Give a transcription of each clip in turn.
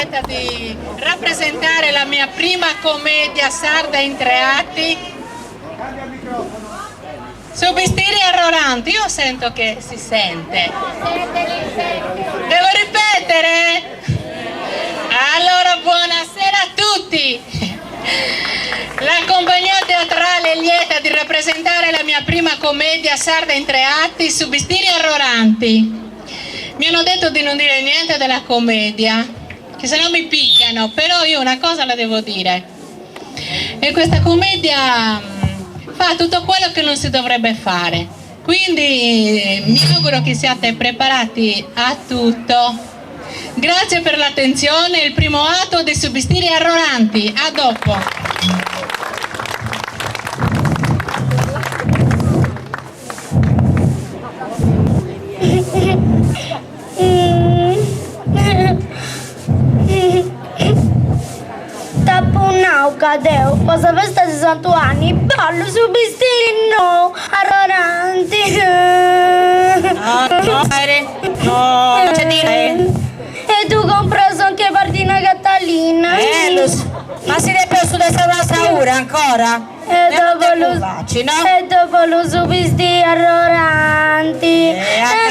lieta di rappresentare la mia prima commedia sarda in tre atti. Su bistiri arroranti, io sento che si sente. Devo ripetere? Allora buonasera a tutti! La compagnia teatrale è lieta di rappresentare la mia prima commedia sarda in tre atti, Su bistiri arroranti. Mi hanno detto di non dire niente della commedia, che se no mi picchiano, però io una cosa la devo dire. E questa commedia fa tutto quello che non si dovrebbe fare. Quindi mi auguro che siate preparati a tutto. Grazie per l'attenzione, il primo atto di Su bistiri arroranti. A dopo. T'apu nau ca deu po sa festa de Santu 'Anni bollu su bistiri nou arroranti. E ddu compraus anche Pardina Catalina. Ma si depeus de sa passaura ancora? E deu bollu e deu bollu su bistiri arroranti e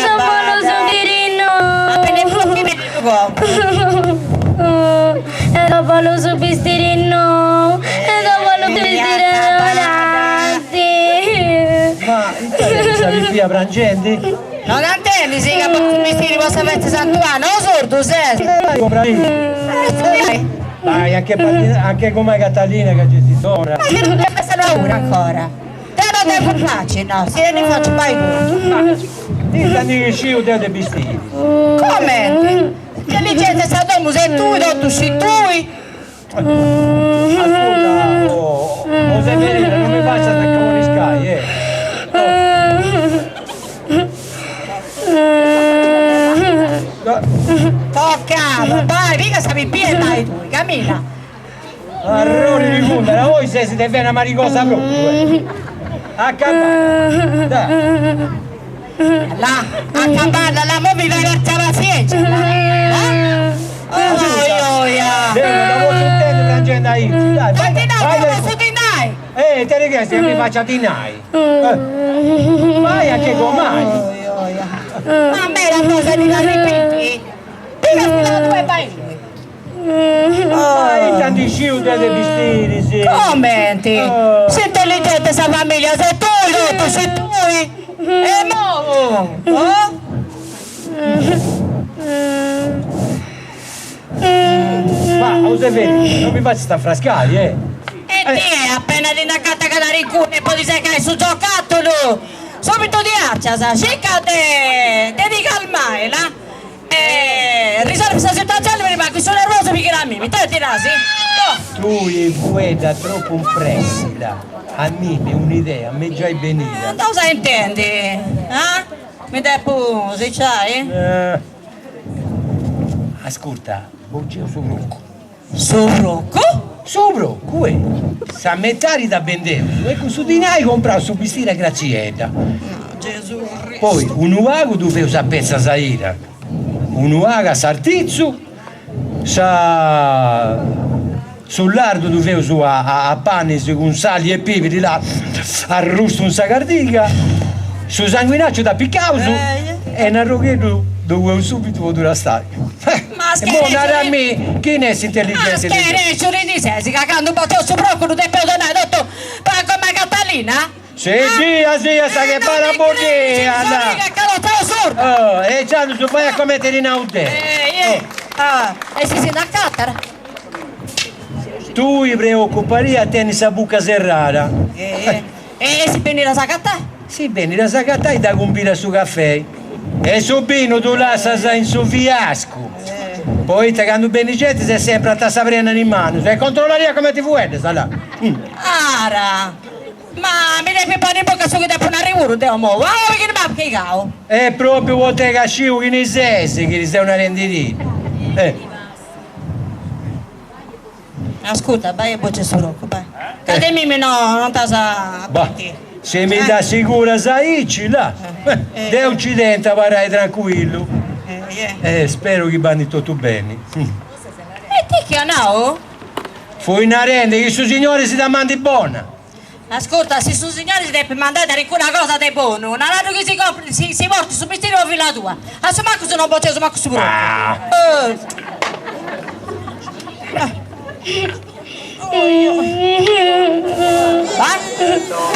deu bollu su bistiri nou E deu bollu su bistiri nou e deu bollu su bistiri arroranti Ma ita est sa pipia prangendi? No dd'intendis ca bolit su bistiri po sa festa 'e Santu 'Anni, o surdu ses? Vai, anche anche gomai Catalina ca gei si torrat. Ma chi non depet sa ura ancora? Deu no depu faci, no, si ndi faci bai tui. Ita ndi sciu deu de bistiris? Comenti? Intelligenti sa domu ses tui, totu scis tui. Ascurta, o Severina, non mi facias acavoriscai, eh. Tocat, bai, piga sa pipia e bai tui, camina. Arrori di cundara, oi ses de fai una marigosa propriu, eh. Acabada, dai. Là, acabada, là, mo mi fai perdi sa pazienzia, là. Oi, oi, ah. Deu non dda potzu intendi prangendi aici, dai, Ma ti nau ca potzu dinai! Eh, ita ti che mi faccia dinai. Vai a che gomai. Ma a me la cosa di la ripeti? Piga su latu e bai innui. Ma ita ndi sciu deu de bistiris. Comenti? Si intelligenti sa familia ses tui totu scis tui? E imou? Oh? Ma, o Severina, non mi fatzast afrascai, eh! E tie, appena ti nd'agatat calincunu e po ti segai su giocatulu, subitu ti arcias, circa de de ti calmai, là, e risolvi sa situazioni prima chi su nervosu pighit a mimi, tui ti nasi? Oh! Tui fueddas tropu in pressi, là, a mimi un'idea m'est giai benida. Cosa intendi, ah? Mi depu siciai? Ascurta, boceus su procu. Su procu? Su procu, eh! Sa metadi dda bendeus e cun su dinai compraus su bistiri a Graziedda. Poi unu pagu ddu feus a petza saida, unu pagu a sartitzu, sa su lardu ddu feus a panis cun sali e pibiri là arrustu in sa cardiga, su sanguinacciu dd'apicaus e un'arrogheddu ddu cueus subitu po ddu rastai. E mo nara-mì chini est s'intelligenti Ma schereciu ti ses ca candu boceus su procu ddu depeus donai totu a gomai Catalina? Si sia sia sa che paraboddia là! E intzandus fai a comenti ti nau deu. E si si nd'acatat? Tui preocuparì a tenni sa buca serrada. E si benit a s'agatai? Si benit a s'agatai dda cumbidu a su cafei. E su binu ddu lassas in su fiascu. Poita candu benit genti ses sempri a tassa prena in is manus e controllarì comenti fueddas, là. Ara! Ma mi depis ponni in buca su chi depu narri puru deu imou, ah chi m'at pigau. E propriu poita ca sciu chini ses chi ti seu narendidì. Ascurta, bai e boci su procu, bai. Ca de mimi no non t'as a pentiri. Si mi dd'assiguras aici, là, deu nci tentu a abarrai trancuillu. E speru chi bandit totu beni. E ti chi at nau? Fui narendi chi su Signori si dda mandit bona. Ascurta, si su Signori si depit mandai calincuna cosa de bonu, naraddu chi si comprit, si si portit su bistiri po filla tua. A su mancu si non boceus mancu su procu. Va?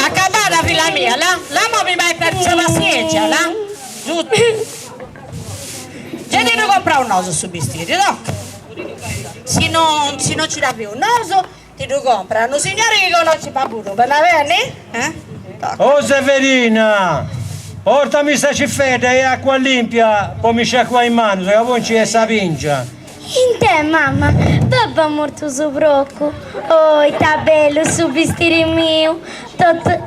Acabada filla mia, là, là mo mi m'ai perdiu sa passienzia, là. Giustu. Gei ti ddu compraus nosu su bistiri, tocca. Si non si non ci dda feus nosu Ti ddu comprat unu signori chi connoscit puru, bella beni? Eh? Oh Severina! Portami sa cifedda e acua limpia po mi sciacuai is manus ca poi nci est sa pingia. Intè mama, babbu at mortu su procu. Oh ita bellu su bistiri miu, totu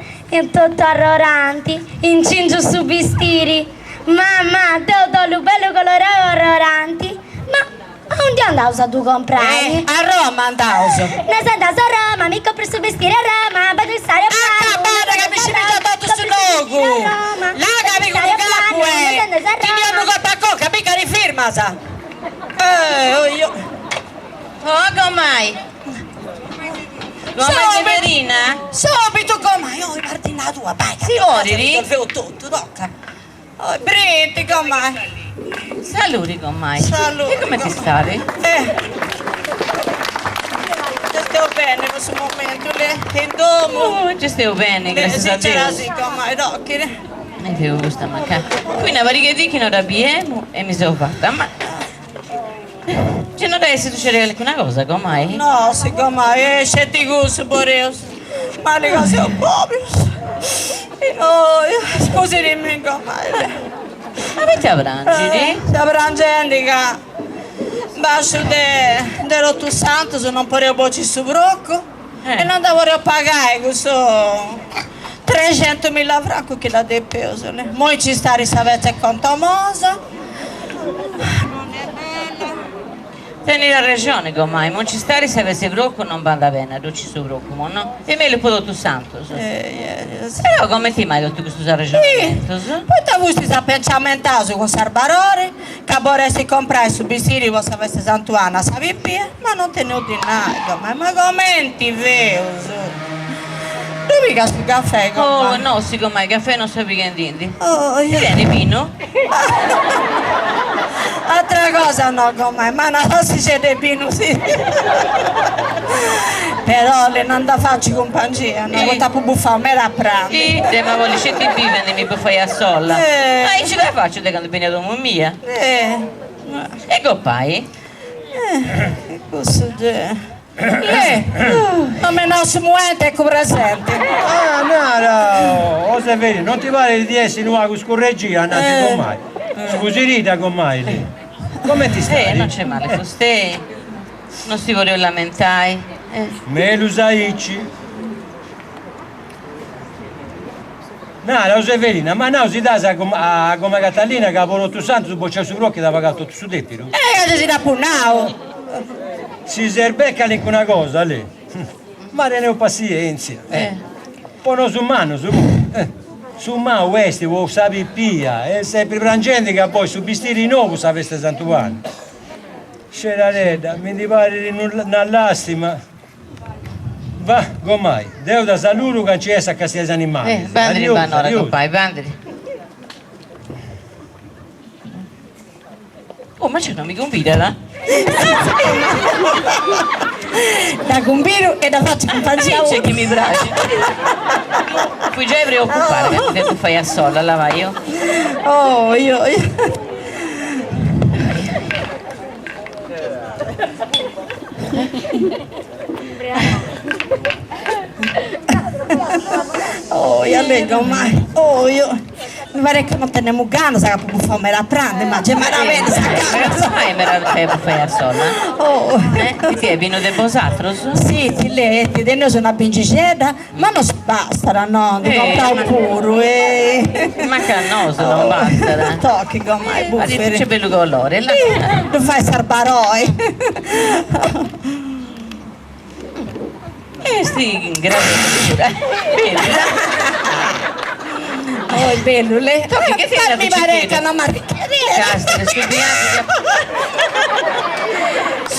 totu arroranti, incingiu su bistiri. Mama, deu dd'ollu bellu colorau e arroranti. Ma Aundi andaus a ddu comprai? Eh, a Roma andaus. Nos andaus a Roma, mi compru su bistiri a Roma, vado in s'aeroplanu. Acabada ca mi scimìgiat totu su logu! Là ca pigu unu capu e ti ndi 'ogu unu corpu a conca, mica ti firmas! Eh, oio. Oh, gomai! Gomai Severina? Subitu gomai, oi Martina tua, bai ca Si 'olit? Risolveus totu, toca. Oi Briti gomai. Saludi gomai. Saludi. E come ti stadi? Eh. Ci steu bene in custu momentu, le. In domu. Oh, ci steu bene, gràtzias a Deus. Sì, gomai, tocchiri. E deu custa mancai. Qui una pariga 'e dì chi no dda biemu e mi seu fata, ma Gei no dd'at essi sucediu calincuna cosa, gomai? No, si gomai, sceti cussu poreus, mali ca seus poberus. Oi, scusidimì gomai. Ma poita prangidi? Seu prangendi ca basciu de de totus santus non poreus bociri su procu e non dda poreus pagai cussu trexentumilla francus chi dda depeus. Moi nci starit sa festa 'e Contomosa. Non est bella. Tenit arrexoni gomai, mo nci starit sa festa 'e procu non bandat beni a ddu 'ociri su procu, mo no? Est mellus po totus santus. Però comenti mai totu custus arrexonamentus? Poita fustis apenciamentaus cun Sarbarori ca borestis comprai su bistiri po sa festa 'e Santu 'Anni a sa pipia, ma non teneus dinai gomai, ma comenti feus? Ddu pigas su cafè gomai? Oh no, si gomai, cafè non seu pighendindi. Ti tenit binu? Atra cosa no gomai, ma una tassixedda 'e binu si. Però le non dda faci cumpangia, no, poita apu bufau meda a prandi. Sì, deu ema bolli sceti bivi a ndi mi bufai a sola. Ma aici dda faciu de candu benia a domu mia. E gopai? Cussu gei. Le, nomenau su muente eccu presente. Ah, nara, o Severina, non ti parit di essi unu pagu scurregia ananti gomai? Scusiridda gomai lì. Comenti stai? Eh, non c'è male fustei, non si podeus lamentai. Mellus aici. Nara, o Severina, ma nau si dd'as a gomai Catalina ca po totus santus bociaus su procu e dda pagaus totu su depidu? Eh, ca si dd'apu nau! Si serbet calincuna cosa, lì, ma teneus passienzia, eh. Po nosu mannus puru, eh. Su mau est po sa pipia, est sempri prangendi ca bolit su bistiri nou po sa festa 'e Santu 'Anni. Sceraredda, mi ndi parit una lastima. Va, gomai, deu dda saludu ca nci est a castiai is animalis. Eh, bandiri bonora, gopai, bandiri. Oh, ma cioè non mi cumbidat? Dda cumbidu e dda faciu cumpangia C'è chi mi praxit. Fui giai preocupada ca mi depu fai a sola, là vai io. Oh, io, io. Oh, io leggo mai. Oh, io. Mi pare che non tenemu gana, ca apu bufau meda a prandi, ma gei m'at beni sa gana. Mai mera fai bufai a sola? Oh. Eh? Ite est binu de bosatrus? Si, ti leti, teneus una bingixedda Ma no si bastat, no, ndi compraus puru, eh. Mancu a nosu non bastat. Tocchi gomai, bufferi. Ite bellu colore, là. Ddu fait Sarbaroi. Est gradevole puru, bellu. Oh, est bellu, le. Tocchi, che ti Mi paret ca no m'arrichit. Castia, su biancu.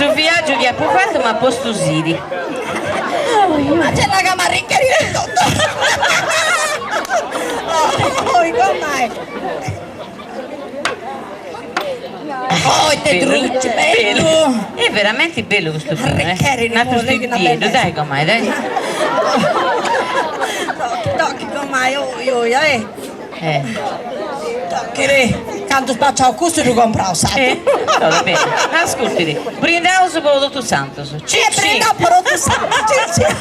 Su viaggiu chi apu fatu m'at postu sidi. Ma c'è la camarriccheria e tutto. Oi, com'è? Oh, ite druci, bellu! È veramenti bellu custu binu, eh? N'atru stiddieddu, dai comai, dai. Tocchi, tocchi, comai, oi, oi, eh. Eh. Tocchiri, candu spaciau custu ddu compraus s'atru. Eh, va bene. Ascurtiri, brindaus po totus santus. Cin cin. E brindaus po totus santus, cin cin.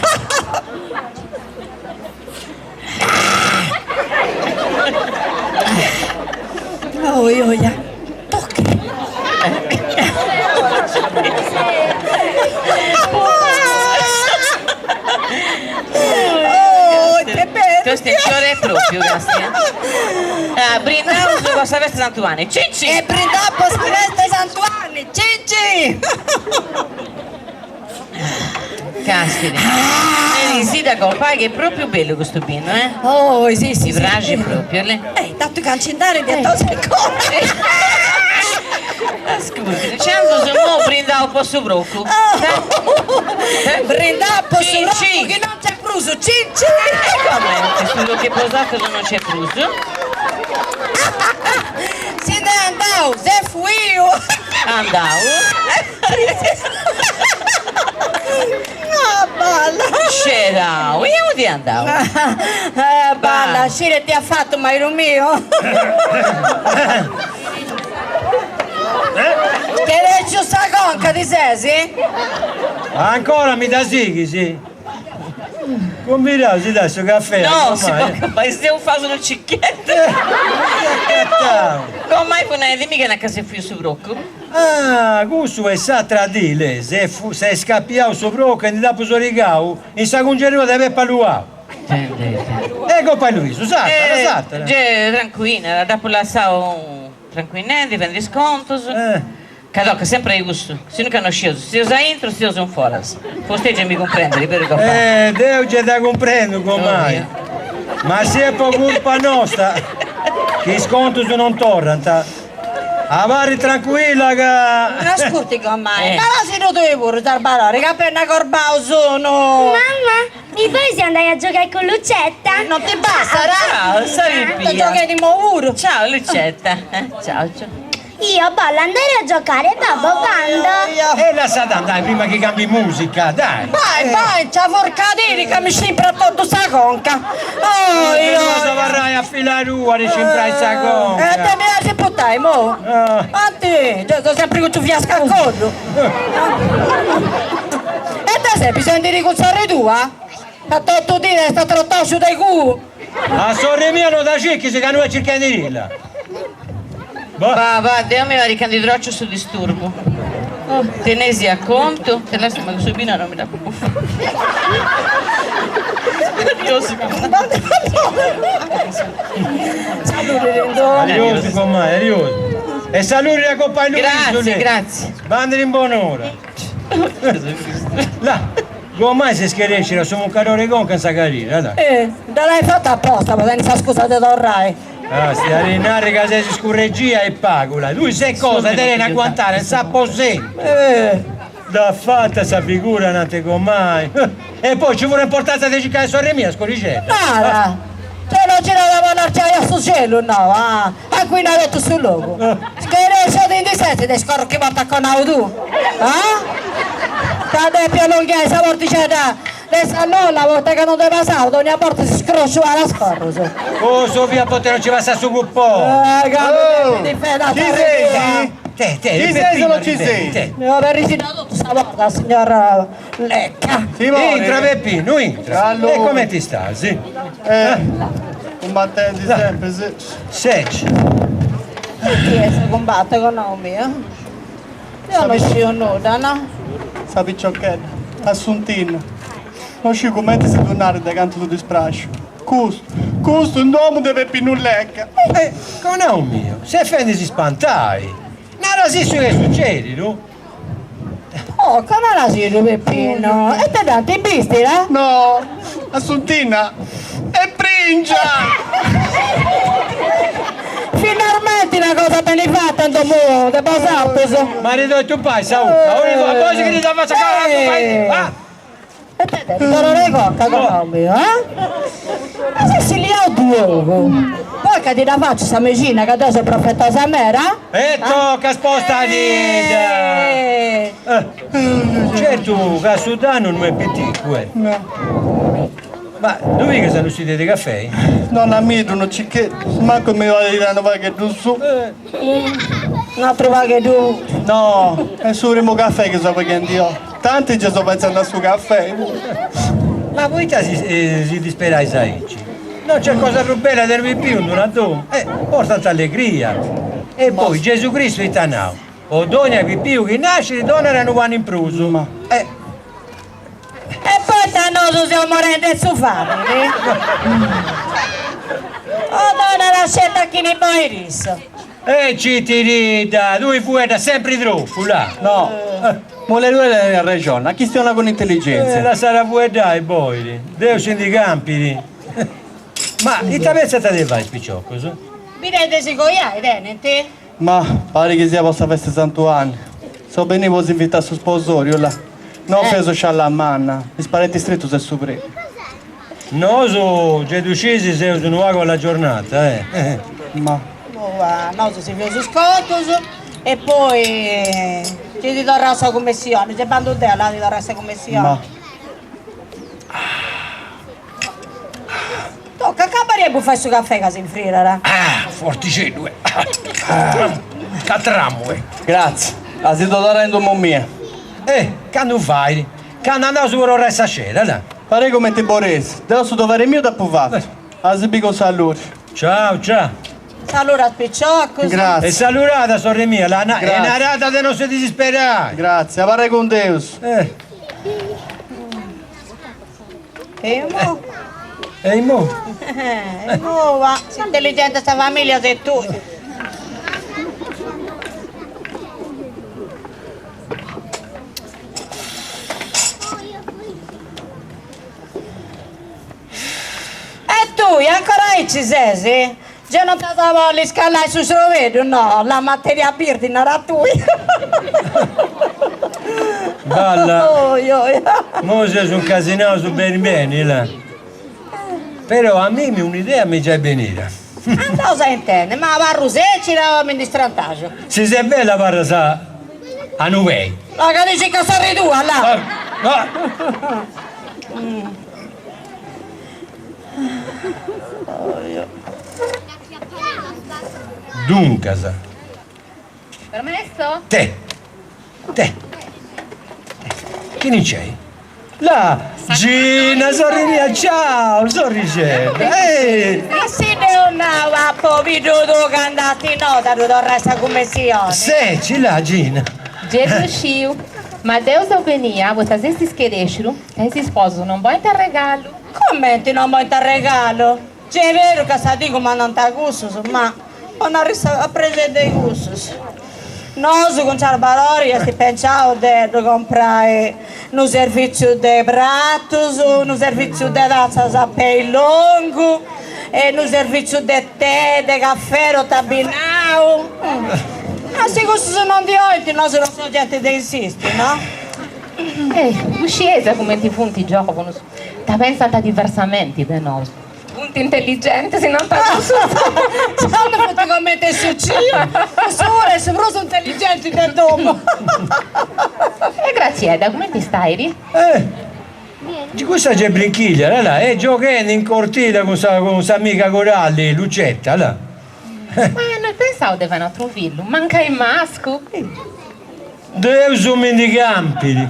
Oi oi tocchi. Oh, che bello! Questo è il fiore proprio, Castia. Ah, brindaus po sa festa 'e Santu 'Ani. Cin cin! E brindaus po sa festa 'e Santu 'Ani. Cin cin! Castidi. E si da compai che è propriu bellu custu binu, eh? Oh, si, si, Mi praxit propriu, le. Eh, tantu ca nci nd'at de totu ancora. Ascurti, intzandus imoi brindaus po su procu. Brindaus po su procu chi non nc'est prus, cin cin! E comenti, su chi po bosatrus non nc'est prus? Si nd'est andau, s'est fuiu! Andau. Ah, balla! Scerau, e aundi est andau? Ah, balla, sciri ite at fatu maridu miu. Scherèciu sa conca ti ses? Ancora mi dda sighis? Cumbidau si t'at su caffè. No, si po comai seu fasu unu ciccheddu. Comai fut narendi mi ca s'est fuiu su procu. Ah, cussu est s'atra dì, le, s'est scapiau su procu e ndi dd'apu sorigau in sa cungerrua de Pepa Luau. E gopai Luisu, s'atra, s'atra. Ge, trancuina, dd'apu lassau trancuinendi, fendi is contus, ca tocat sempri ai cussu, sinunca no scieus si seus aintru o si seus in foras. Fustei gei mi cumprendit, beru gopai? Eh, deu gei dda cumprendu gomai, ma si est po curpa nosta chi is contus non torrant, Abarri trancuilla ca. Ascurti gomai, narasiddu tui puru Sarbadori ca appena corbau sunu. Mamma, mi pois andai a giogai cun Lucetta? Non ti bastat? Ciao, sa pipia. Gioghendi imoi puru. Ciao Lucetta. Ciao ciao. Io bollo andare a giocare, babbo quando? E lassada andai prima chi cambi musica, dai. Bai, bai, nci aforcadiri ca mi scimprat totu sa conca. Oi, oi. As abarrai a filla tua a scimprai sa conca. E te mi lassi putai, mo? Anti, deu seu sempri cun su fiascu a coddu. E te ses bisendiri cun sorri tua? Ca totu dì est a trotoxu de cuu. A sorri mia no dda circhis ca no est circhendidilla. Va, va, deu mi parit ca ndi trociu su disturbu. Teneisi a contu, e lastima cussu binu no mi dd'apu bufau. Adiosu comai. Adiosu comai, adiosu. E saludi a gopai Luisu. Grazie, grazie. Bandit in bon'ora. Là, gomai s'est scherèscida su mucadori 'e conca in sa carira, là. Eh, dda l'ai fata aposta po tenni sa scusa de torrai. Ah, si a narri ca ses scurregia est pagu, là. Tui ses cosa de tenni aguantare in s'aposentu. Eh. Dd'at fata sa figura ananti 'e gomai. E poi ci fut importanza de circai sorri mia, scorixedda. Nara, Gei no girat po artziai a su celu, no, ah, incuinat totu su logu. Scherèsciu ti ndi ses de is corrus chi portat connau tuu, ah? Ca depia allonghiai sa portixedda de sa lolla poita ca non de pasau dogna borta si scrosciuat is corrus. Cussu fiat poita non nci passat su cuponi. Eh, ca mi depit fai Ci ses? Te, te, Ci ses o non ci sei? Te. Oberrisidda totu sa porta, signor Lecca. Simone. Intra Peppinu, intra. Allora. E comenti stas? Eh, cumbattendi sempre, si. Seci. E chi est cumbatti connau miu? Deu no sciu nudda, no? Sa piciochedda, Assuntina. No sciu cumenti si ddu narit de cantu su dispraxiu. Custu, custu in domu de Peppinu Lecca. Eh, connau miu, ses fendi-si spantai. Narasi su chi est sucedidu. Oh, conarasiddu Peppinu, e ite dd'ant imbistida? No, Assuntina est pringia! Finarmenti una. una cosa beni fata in domu de bosatrus. Ma ti tupai sa 'ucca, a bois chi ti dda fatzu a tupai, ah! E te tenis dolore 'e conca, connau miu, ah? Ma ses liau de ogu. Poi ca ti dda faciu sa mexina ca deu seu profetosa meda? E tocca spostadidda! Certu ca su dannu no est piticu, eh. Ma ddu pigas unu tziddi de cafei? Donamiddu unu cicheddu, mancu mi fait unu pagheddu su. Un'atru pagheddu. No, est su primu cafei chi so pighendi oi. Tanti già so pentzendi a su cafei puru. Ma poita si disperais aici? No nc'est cosa prus bella de unu pipiu in d'una domu? Eh, portant allegria. E poi Gesù Cristu ita at nau? Po dogna pipiu chi nascit donat unu pani in prus. Eh. E poita nosu seus morendi 'e su famini? O donat sceti a chini bolit issu? E citiridda, tui fueddas sempri tropu, là. No, mulleri tua tenit arrexoni, a chistionai cun intelligèntzia. E lassada fueddai, boit, Deus si ndi campit. Ma ita pensant de fai is piciocus? Bidea de si coiai tenint? Ma parit chi siat po sa festa 'e Santu 'Anni. So beniu po s'invitai a su sposoriu, là. No feus scialla manna, is parentis strittus e su predi. Nosu, gei ddu scisi, seus unu pagu alla giornata, eh. Ma. Boh, nosu si feus is contus e poi ti ti torraus sa cummissioni, gei bandu deu là a ti torrai sa cummissioni. Ma. Tocca, acabari 'e bufai su caffè ca s'infrirat. Ah, fortixeddu eh. Catramu eh. Gratzi, a si ddu torrai in domu mia. Eh, candu fait? Candu andaus po torrai sa sceda, là. Parei cumenti boleis, deu su doveri miu dd'apu fatu. A si biri cun saludi. Ciao, ciao. Salura is piciocus. Gratzi. E salurada sorri mia, là, e narada de non si disisperai. Gratzi, abarrai cun Deus. Eh. E imou? E imou? E imou va, s'intelligente 'e sa familia ses tui. E tui ancora aici ses? Gei non t'as a bolli scallai su xrobeddu, no, la materia birdi, nara tui. Balla, Oi oi. Moi seus incasinaus beni beni, là. Però a mimi un'idea m'est giai benida. Andaus a intendi, ma abarru sètzida o mi ndi strantaxu? Si ses bella abarras a unu pei. La ca ti circat sorri tua, là. Duncas. Permesso? Te. Te. Chini nc'est? Là! Gina, sorri mia, ciao, sorrixedda. Ehi! Ma si deu nau a pobiddu tuu ca andàt inoghe a ddu torrai sa cumessioni. Seci, là, Gina. Gei ddu sciu, ma deu seu benia poita s'est scherèsciu ca is isposus non boint arregalu. Comenti non boint arregalu? Gei beru ca sa dì cumandant cussus, ma po narri sa prexi de cussus. Nosu cun Sarbarori iast pentzau de ddu comprai unu servitziu de pratus, unu servitziu de tatzas a pei longu e unu servitziu de tè, de cafè totu abbinau. Ma si cussus non ndi 'olint nosu non seus genti de insisti, no? Eh, ddu scieis cumenti funt is giòvunus, dda pensant diversamenti de nosu. Funt intelligentis, non ta cussus. Segundu funt comente su ciu, cussu puru est su prus intelligenti de domu. E Graziedda, cumenti stait? Eh, cussa gei brinchiglia, là là, est gioghendi in cortile cun sa cun s'amiga Coralli, Lucetta, là. Ma no eis pensau de fai un'atru fillu, mancai mascu? Deus mi ndi campit!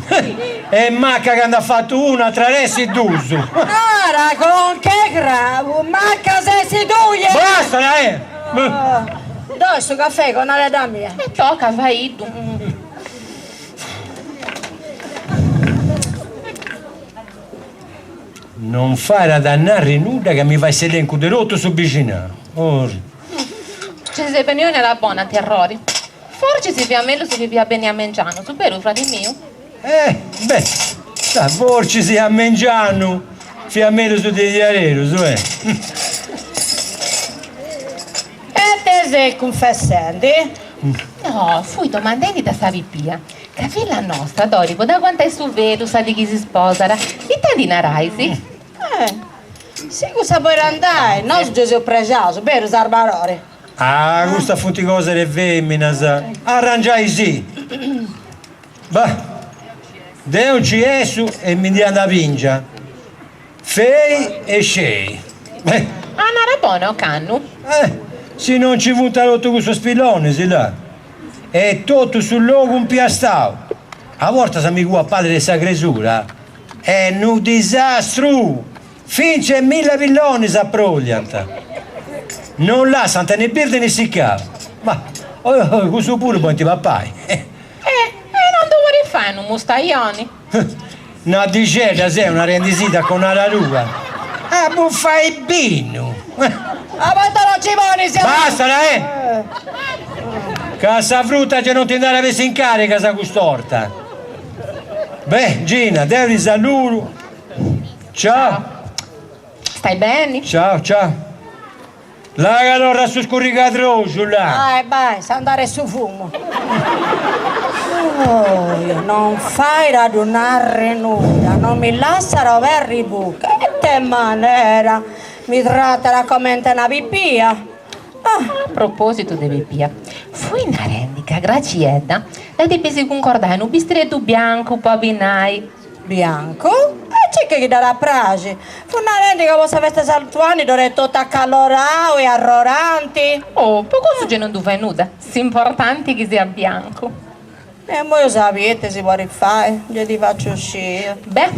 E macca ca nd'at fatu unu ant a essi dus! Nara conca 'e crabu, macca ses tui! Basta, eh! Doi su caffè, connaredda mia. E toca, faiddu. Non fait a narri nudda ca mi fait s'elencu de totu su bixinau. Orri. Ci ses beniu in ora bona, terrori. Fortzis fiat mellus chi fiat beniu a mengianu, su beru, fradi miu? Eh, beh, sa, fortzis a mengianu fiat mellus de diaderus, eh. E te. ses cunfessendi? No, fui domandendi a sa pipia, ca filla nosta ddoi po dd'aguantai su velu sa dì chi si sposat, ita ndi narais? Eh, si cussa podit andai, nosu gei seus prexaus, berus Arbarori? Ah, custas funt cosas de feminas, arrangiaisì! Bah, deu nci 'essu e mi ndi andu a bingia. Fei e scei. Eh. Annada bona ocannu. Eh, si non nci funt totu cussos pillonis, là. E totu su logu impiastau. A bortas mi cuo a palas de sa cresura. Est unu disastru! Fintzas milla pillonis aprolliant. Non lassant ne birde ne sicau. Ma, oi oi, cussu puru podint papai. Eh, e non ddu podis fai unu mustaioni? Una dixedda seu narendisì a connada tua. A bufai binu! Ma poita non ci ponis a. Basta, eh! Ca sa fruta ge non ti nd'at a essi in cariga sa cust'orta. Beh, Gina, deu ti saludu. Ciao. Stai beni? Ciao, ciao. Là ca torrat su scurigadroxu, là! Bai, bai, s'andare su fumu. Oh, non fait a ddu narri nudda, non mi lassat oberri buca, ite manera, mi tratat comente una pipia. Ah! A propositu de pipia, fui narendi ca Graciedda dda depis cuncordai unu bistireddu biancu po abbinai. Biancu? E circa chi dd'at a praxi. Fut narendi ca po sa festa 'e Santuanni dd'olit totu acalorau e arroranti. Oh, po cussu gei non ddu fait nudda, s'importanti chi siat biancu. E immoi eus a biri ite si podit fai, gei ti faciu sciri. Beh,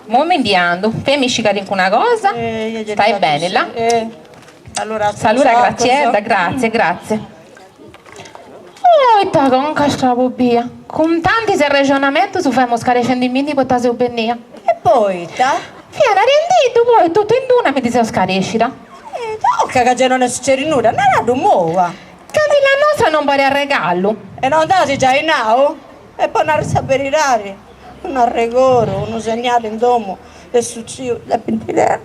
immoi mi ndi andu, fei-mi sciri calincuna cosa, stai beni, là. Saluda Graziedda, grazie, grazie. Oh, ita conca strabubia! Cun tantis arrexonamentus femus scarescendimindi poita seu bennia. E poita? Fia narendiddu, poi totu in d'una mi ndi seu scarescida. E toca ca gei non est sucediu nudda, naraddu immoi. Ca filla nostra non bolit arregallu. E non dd'as giai nau? E po narri sa beridadi, unu arregoru, unu segnali in domu de su tziu depint tenni.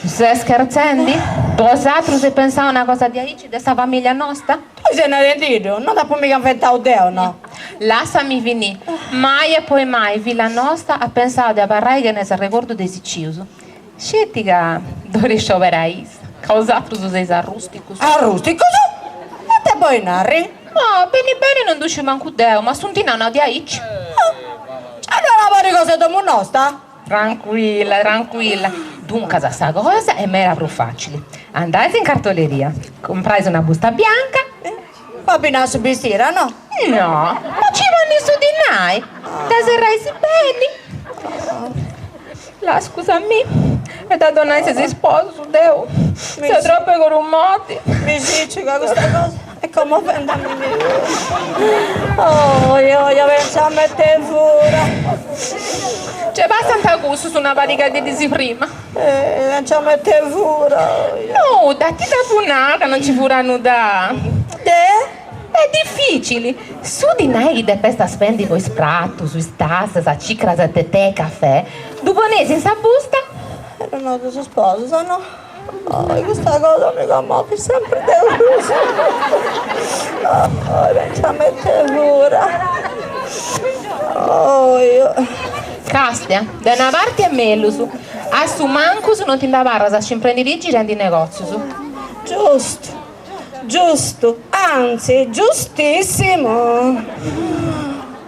Ses scherzendi? Bosatrus eis pensau una cosa diaici de sa familia nosta? Tui ses narendiddu, non dd'apu miga inventau deu, no? Lassami finì, mai e poi mai filla nosta at pensau de abarrai chene s'arregordu de is tzius. Sceti ca dd'olit scioberai issa, ca 'osatrus seis arrusticus. Arrusticus? Ite bolis narri? Ma beni beni non ddu sciu mancu deu, ma Assuntina at nau diaici. Ah, no at a ponni cosa 'e domu nosta? Tranquilla, tranquilla. Duncas sa cosa est meda prus facili. Andais in cartoleria, comprais una busta bianca. Po abbinai su bistiri, no? No, po ci ponni su dinai, dda serrais beni. Là, scusamì, e dda donais a is isposus, deu seu tropu 'e coru moddi. Mi dici ca custa cosa est commovende a mimi puru. Oi, oi, pensa a mette fura. Nce passant cussus una pariga de dis prima. Eh, pensa a mette fura. Nudda, ti dd'apu nau ca non ci furat nudda. De? Est dificili! Su dinai chi depest spendi po is pratus, is tassas, cicras de tè e cafè, ddu poneis in sa busta. E ddu donaus a is sposus, no? Oi, custa cosa mi commovit sempri de prus. Oi, pensa a mette fura. Oi, oi. Castia, de una parti est mellus, a su mancus non ti nd'abarras a scimprendiri girendi is negotzius. Giustu. Giustu, anzi, giustissimu!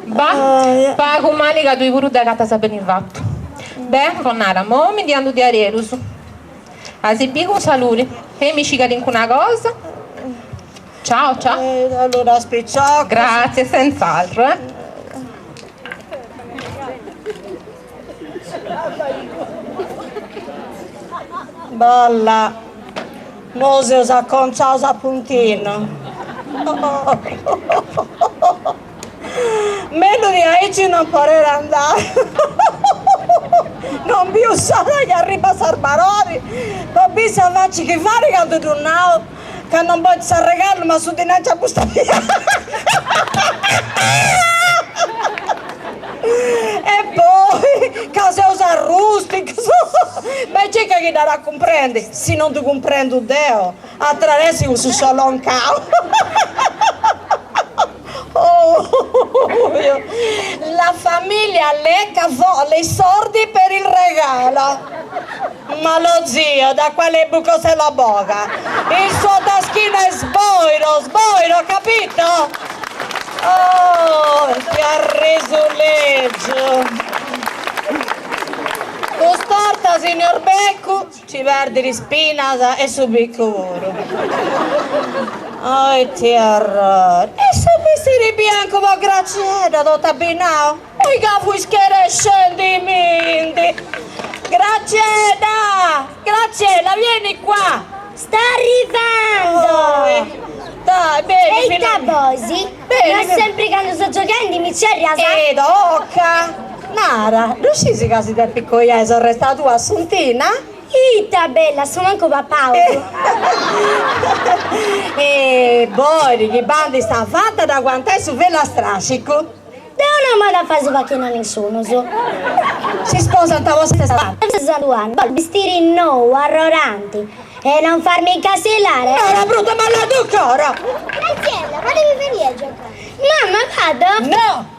Bah, pagu mali ca tui puru dd'agatas beni fatu. Beh, connada, immoi mi ndi andu diarerus. A si biri cun saludi, fei-mi sciri calincuna cosa. Ciao, ciao. Saluda a is piciocus. Grazie, senz'altro, eh. Balla! Nosi seus aconciaus a puntinu. Mellus de aici non podet andai. Non biu s'ora chi arribat Sarbarori po biri sa faci chi fait candu ddu nau ca non bolit s'arregallu ma su dinai in sa busta bianca. E poi ca seus arrusticus. Bai circa chi dd'at a cumprendi, si non ddu cumprendu deo, atraressi cussu scioloncau. La famiglia Lecca vuole i sordi per il regalo. Ma lo zio da quale buco se lo boga? Il suo taschino è sboiro, sboiro, capito? Oh, ti arresulegiu. Cust'orta, signor Beccu, ci perdit is pinas e su biccu puru. Oi ti arrori. E su bistiri biancu po Graziedda totu abbinau? Oi ca fui scherescendimindi! Graziedda! Graziella, vieni qua! Sto arrivando! Oi. Dai, beni, E ita bosi? Beni, No sempri candu so gioghendi mi cerrias? E tocca! Nara, ddu scisi ca si depit coiai sorresta tua Assuntina? Ita bella, su mancu papau. E bolit chi bandit sa fata de aguantai su velu a strascicu. Deu no m'at a fai su facchinu a nisciunus. Si sposant po sa. Santuanni, bollu bistiri nou, arroranti, e non farmi incasillare. Nara brutta mala du coro! Graziella, ma devi venire a giocare. Mamma, vado? No!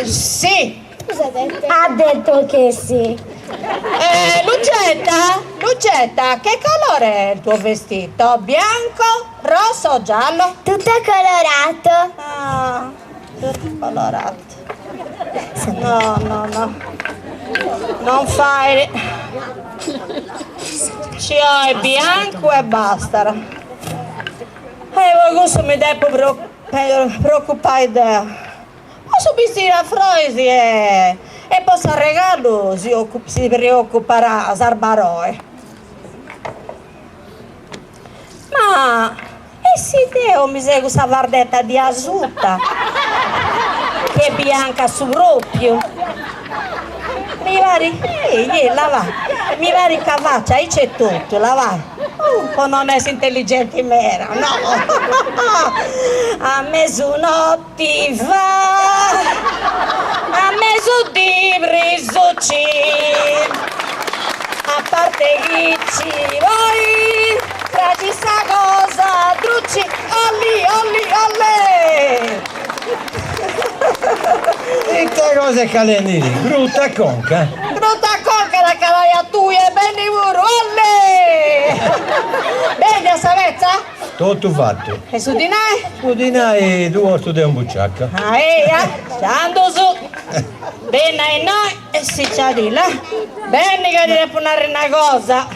Si! Cosa ha detto? Ha detto che sì. Eh, Lucetta, Lucetta, che colore è il tuo vestito? Bianco, rosso o giallo? Tutto colorato. Ah, tutto colorato. No, no, no. Non fai... Ci ho il bianco e basta. E po cussu mi depu preocupai deu. Po su bistiri a froris e e po s'arregalu si si preocuparà Sarbaroe. Ma e si deu mi segu sa fardetta di asuta, chi est bianca su propriu? Mi parit, eh, la va, mi parit ca faccia aici etotu, la va. Po non essi intelligenti meda, no! A mesunotti va, a mesudì prisuci, a parte chi ci poi praxit sa cosa druci, olli olli ollè! Ita cosa est calendi? Brutta conca. Brutta conca at a calai a tui e beni puru, ollè! Beni a sa petza? Totu fatu. E su dinai? Su dinai ddu portu deu in buciaca. Ah eia, tandus, beni a innoi e siciadì, là. Beni ca ti depu narri una cosa.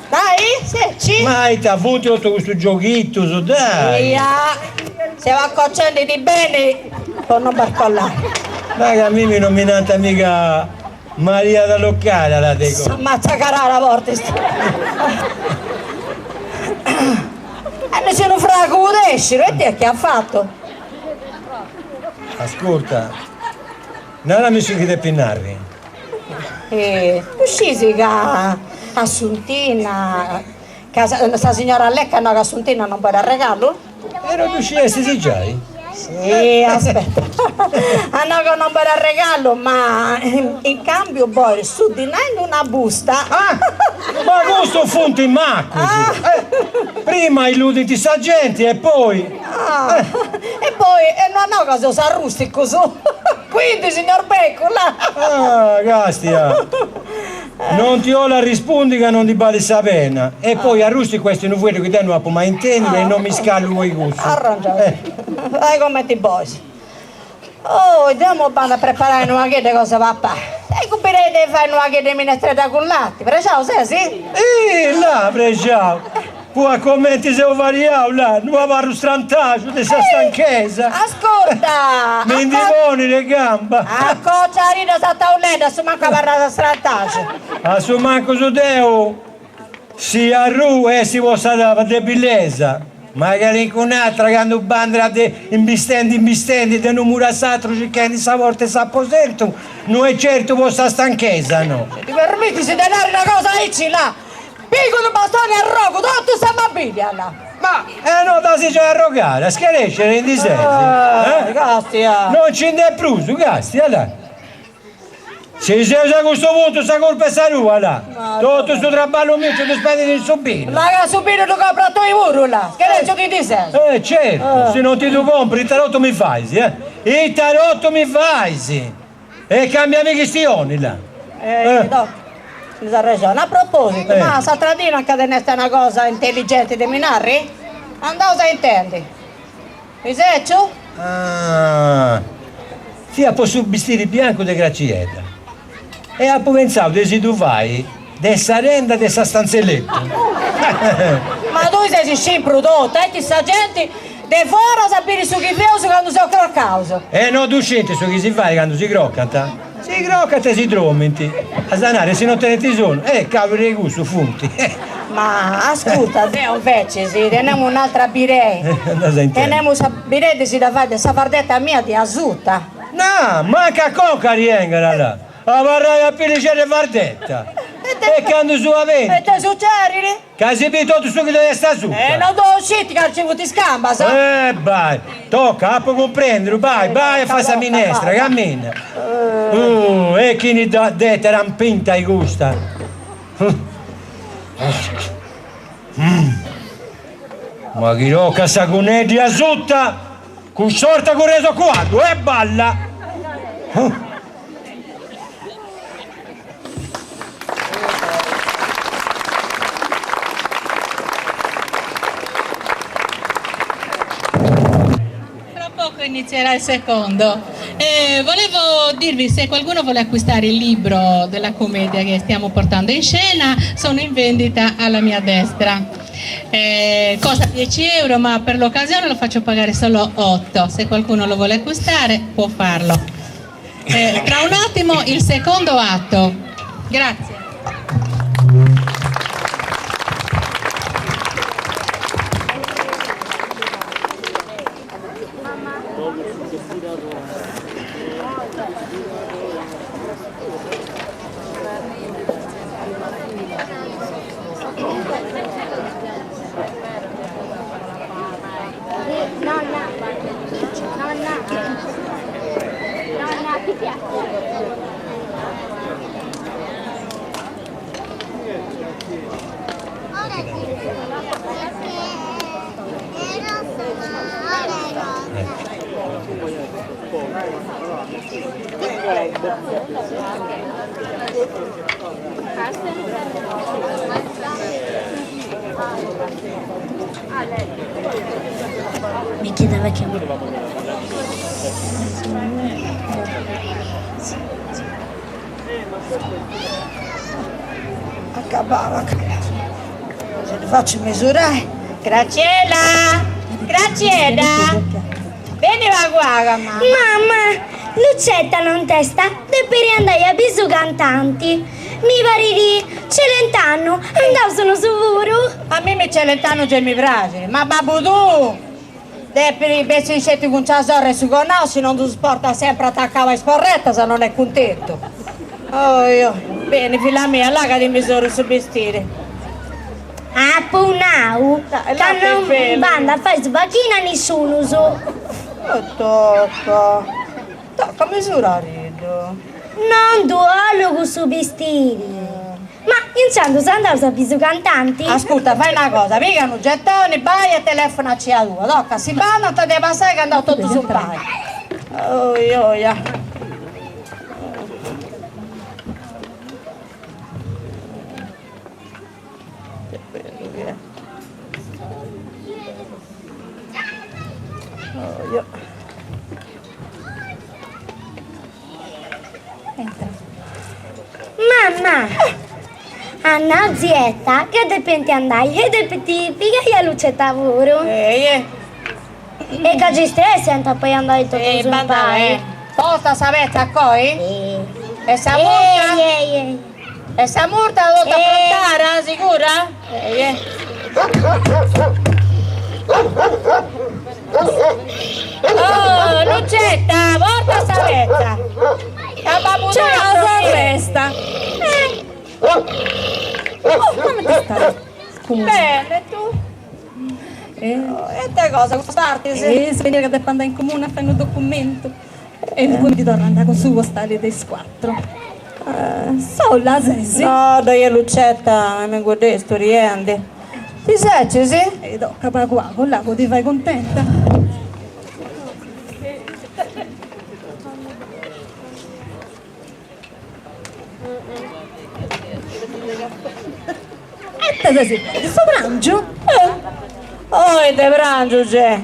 Dai, seci. Ma ita funt totu custus gioghitus, dai! Eia, seu acocendidì beni po non barcollai. Ma ca a mimi non mi nant mica Maria da locale la de Sa mazza carara portis. E ne c'è unu fragu pudesciru, e tia chi at fatu? Ascurta, narami su chi depis narri. Ddu scisi ca Assuntina, ca sa signora Lecca no ca Assuntina non bolit arregalu? E no ddu sciestis giai? Si, aspetta. Ah no ca non bolit arregalu, ma in cambiu bolit su dinai in una busta. Ah! Ma custus funt macus! Prima illudint sa genti e poi. Ah! E poi no no ca seus arrusticus. Quindi, signor Beccu, là! Ah, castia! Non ti 'ollu arrespundi ca non ndi balit sa pena. E poi arrusticu est unu fueddu chi deu no apu mai intendiu e non mi scallu po cussu. Arrangiau. Fai comenti bois. Oh, deu imoi bandu a preparai unu pagheddu 'e cosa 'e papai. E cumbinai de fai unu pagheddu 'e minestredda cun lati, prexau ses? Ih, là, prexau! Pua comenti seu variau, là, no abarru strantaxu de sa stanchesa. Ascurta! Mi ndi ponit de gamba. Acociaridda sa tauledda, a su mancu abarras strantaxu. A su mancu su deu si arruu est po sa debilesa, ma calincun'atra candu bandat imbistendi imbistendi de unu muru a s'atru circhendi sa porta 'e s'aposentu, no est certu po sa stanchesa, no. Si ti permitis de nai una cosa aici, là, Pigu unu bastoni e arrogu totu sa mobìlia là. Ma e no dd'as giai arrogada, scarescere ndi ses? Eh, castia. Non nci nd'est prus, castia là. Si seus a custu puntu sa curpa est sa tua, là. Totu su traballu miu nci ddu spendis in su binu. Là ca su binu ddu compras tui puru, là. Scherèciu chi ndi ses. Eh, certu, si non ti ddu compru ita totu mi fais, eh? Ita totu mi fais! E cambiami chistioni, là. Eh, no, tenis arrexoni. A propositu, ma s'atra dì nanca tenesti una cosa intelligenti de mi narri? Andaus a intendi. Mi seciu? Ah, fiat po su bistiri biancu de Graciedda e apu pentzau de si ddu fai de sa renda de sa stanz'e letu. Ma tui ses scimpru totu, eti sa genti de foras a biri su chi feus candu seus crocaus. E no ddu scint su chi si fait candu si crocant? Si crocant e si dromint, a sanare si no tenint sonnu, eh cavoli de cussu funt. Ma ascurta, deu invecis tenemu un'altra birei, tenemu sa birei de si dda fai de sa fardetta mia di asuta. No, mancu a conca riengat là, abarrai a pilixeddu 'e fardetta e candu su abentu. E ita succerit? Ca si bit totu su chi ddoi est asuta. E no ddu scit ca nci funt is cambas? Eh bai, toca, apu cumprendiu, bai, bai a fai sa minestra, cammina. Uh, e chini dda dd'at pinta custa. Ma chi tocat sa gunnedda asuta, cuss'orta curreus a cuaddu, e balla! Fra poco inizierà il secondo. Eh, volevo dirvi se qualcuno vuole acquistare il libro della commedia che stiamo portando in scena, sono in vendita alla mia destra. Eh, costa 10 euro, ma per l'occasione lo faccio pagare solo 8. Se qualcuno lo vuole acquistare può farlo. Eh, tra un attimo il secondo atto. Grazie. Nonna, nonna, nonna, ti piace? Mi chiedeva che... Acabau, acabau. Si ddu fatzu mesurai. Graciela! Graciela! Beni pagu pagu, mamma. Mamma, Lucetta nontesta depiri andai a bi su cantanti. Mi pariri Celentanu, andaus nosu puru? A mimi Celentanu gei mi praxit, ma babbu tuu depit bessiri sceti cun sa sorri e su connau si non ddus portat sempri atacau a is porretas non est cuntentu. Oi oi, beni filla mia, là ca ti misuru su bistiri. Apu nau ca non bandat a fai su bachinu a nisciunus. Toca, toca misurariddu. Non ddu 'ollu cussu bistiri. Ma intzandus andaus a bi su cantanti? Ascurta, fai una cosa, piga unu getoni, bai e telefona a tzia tua, toca, si bandant de passai ca andaus totus impari. Oi oi. Mamma! At nau zietta ca depint andai e depint pigai a Lucetta puru. Eie. E ca giai stressiant a poi andai totus impari. Porta sa petza a coi? E sa murta? E sa murta totu aprontara, sigura? Eie. Oh, Lucetta, porta sa petza! Ca babbu tuu Ciao, sorresta! Oh, come stai? Bene, tu? E ite cosa, custas partis? E si beniat ca depo andai in comune a fai unu documentu. E poi mi ndi torro a andai cun su postali de is cuatru. Sola ses? No, ddoi est Lucetta, mi inguddeis studiendi. Ti setzis? E tocca pagu pagu, là po ti fai cuntenta. Ita ses fendi, su prangiu? Oi de prangiu c'est.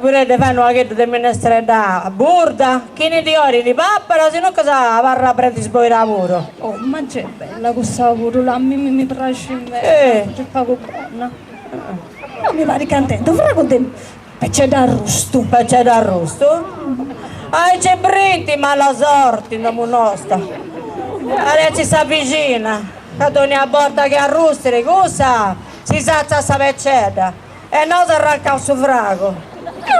Birendi de fai unu pagheddu de minestredda burda, chini ndi 'olit ndi papat, sinuncas abarrat a brenti sboida puru. Oh, ma gei est bella cussa puru, là, a mimmi mi praxit meda, est pagu bona. No mi parit ca intendu fragu de pecedda arrustu. Pecedda arrustu? Aici brinti mala sorti in domu nosta. Aici sa bixina, ca dònnia borta chi arrustit cussa si satzat sa pecedda e nosu arrancaus su fragu.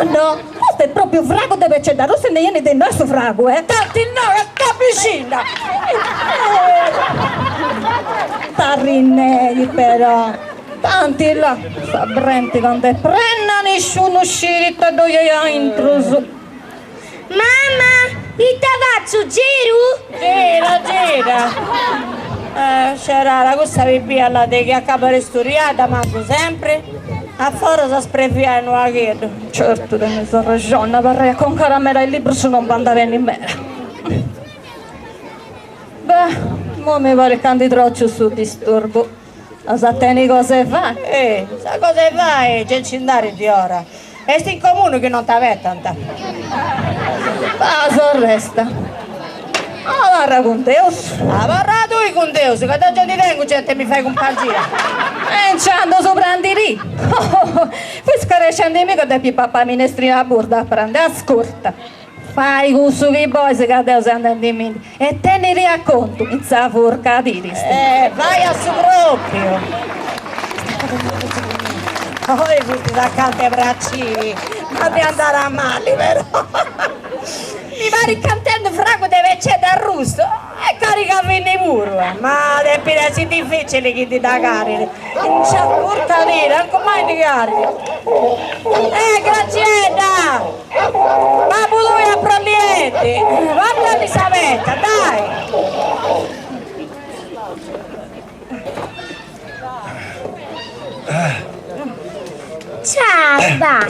No no, custu est propriu fragu de pecedda arrustu e ndi 'enit de innoi su fragu, eh. Tanti innoi est sa bixina! T'arrinneghi però. Tanti là, sa brenti candu est prena nisciunu sciri ita ddoi est aintrus. Mama, ita fatzu, giru? Gira, gira. Scerara, cussa pipia là de chi acabat de studiai dda mandu sempri a foras a spreviai unu pagheddu. Certu tenis arrexoni, abarrai a conca meda a is librus non bandat beni meda. Beh, imoi mi parit ca ndi trociu su disturbu. As a teni cosa 'e fai? Eh, sa cosa 'e fai gei nci nd'at di ora. Est in comunu chi non t'abetant. Bah, sorresta. Abarra cun Deus. Abarra tui cun Deus, ca deu gei ndi tengu genti 'e mi fai cumpangia. E nci andu su prandiri. Fui scarescendimì ca depi papai minestrina burda a prandi, ascurta. Fai cussu chi bois ca deu seu andendimindi e teniri a contu in sa furca tirist. Eh, fai a su propriu. Oi funt acanta 'e praciri, ma de andare a mali però. Mi parit ca intendu fragu de pecedda arrustu e cariga fini puru, eh. Ma depit essi dificili chi ndi dda carit. Nci ascurtadì, ancu mai ndi carit. Eh, Graziedda! Babbu tui aproliendi! Portami sa petza, dai! Ciao, ba'.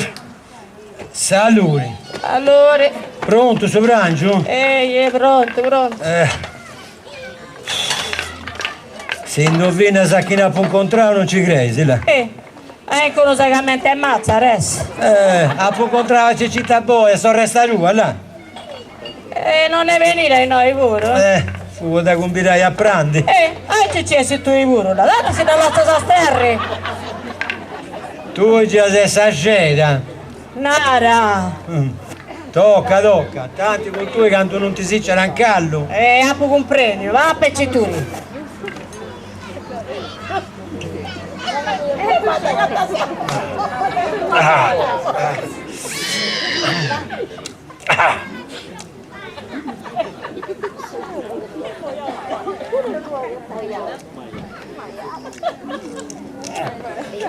Saluri. Saluri. Prontu su prangiu? Ehi, prontu, prontu. Eh. Si indovinas a chini apu incontrau non ci creis, là. Eh, ecco unu segamentu 'e matza, adesso. Eh, apu incontrau a Cicita Boe, sorresta tua, là. E non est benida innoi puru? Eh, fut po dda cumbidai a prandi. Eh, aici ci essi tui puru, là, tanti si dda lassas a sterri. Tui già ses sa sceda. Nara! Tocca, tocca, tanti cun tui candu non ti sicciat in callu. Eh, apu cumprendiu, va peci tui.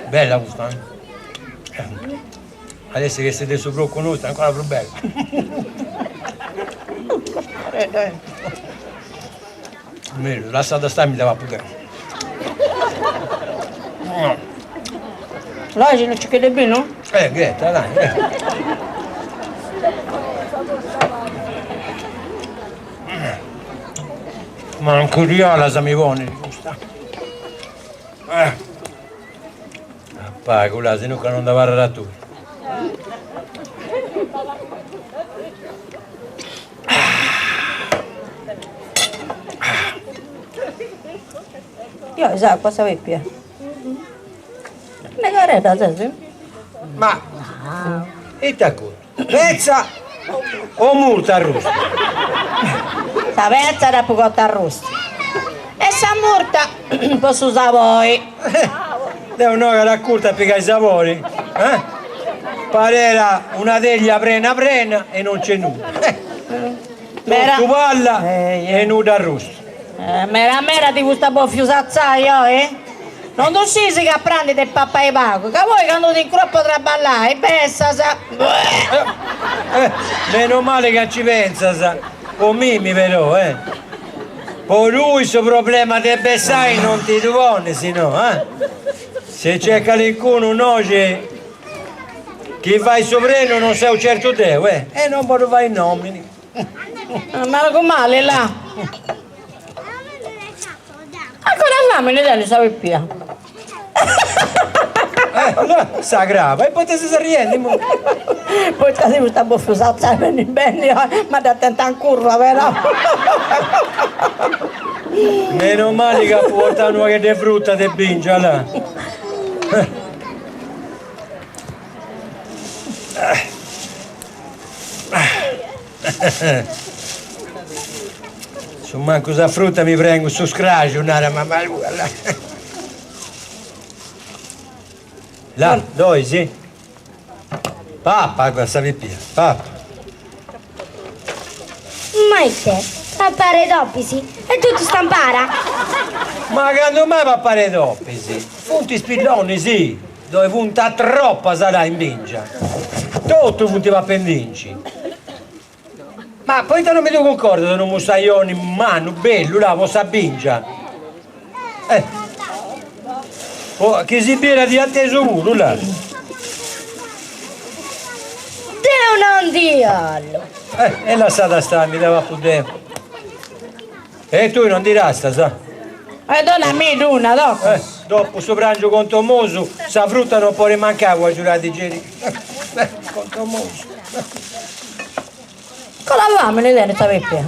Bella custa, eh? Adesso che est de su procu nostru est ancora prus bella. Mellus, lassada stai mi dda papu deu. L'asinu unu cicheddu 'e binu? Eh, ghetta, dai. Mancu rialas mi ponit custa. Eh. A pagu là, sinuca non nd'abarrat a tui. Io s'acqua sa pipia. Negaredda ses? Ma ita contu? Petza o murta arrustu? Sa petza dd'apu cotta arrustu e sa murta po su sabori. Deu inoghe at curtu a pigai sabori, eh? Parera una teglia prena prena e non c'è nudda. Totu palla e nudda arrustu. Mera mera ti fusta bofiu satzai oi? Non ddu scisi ca a prandi depis papai pagu, ca poi candu t'incruas po traballai pensas. Meno mali ca nci pentzas. Po mimi però, eh. Po lui su problema de bessai non ti ddu ponis, no, eh. Se c'è calincunu innoxi chi fait su prenu non seu certu deu, eh. E non bollu fai nomini. Mancu mali, là. Ancora famini tenis sa pipia. Sa craba, e poita ses arriendi imoi? Poita si fut bofiu satzai beni beni, ma dda tenta in curva però. Meno mali ca apu portau unu pagheddu 'e fruta de bingia, là. Su mancu sa fruta mi prengu su scraxu, narat mama tua, là. Là, ddoi si? Papa sa pipia, papa. Ma ite? Papare topis? E totu stampara? Ma candu mai papare topis? Funt is pillonis, ddoi funt a tropas là in bingia. Totu funt papendinci. Ma poita non mi ddu cuncordas unu mussajoni mannu, bellu, là, po sa bingia? Eh. Po chi si birat di atesu puru, là. Deu non ndi 'ollu. Eh, e lassada stai, mi dda papu deu. E tui non ndi rastas? E donamì una, dopo. Eh, dopu su prangiu contomosu, sa fruta non podit mancai po agiudai a digeriri. Eh, contomosu. Ancora famini tenis sa pipia?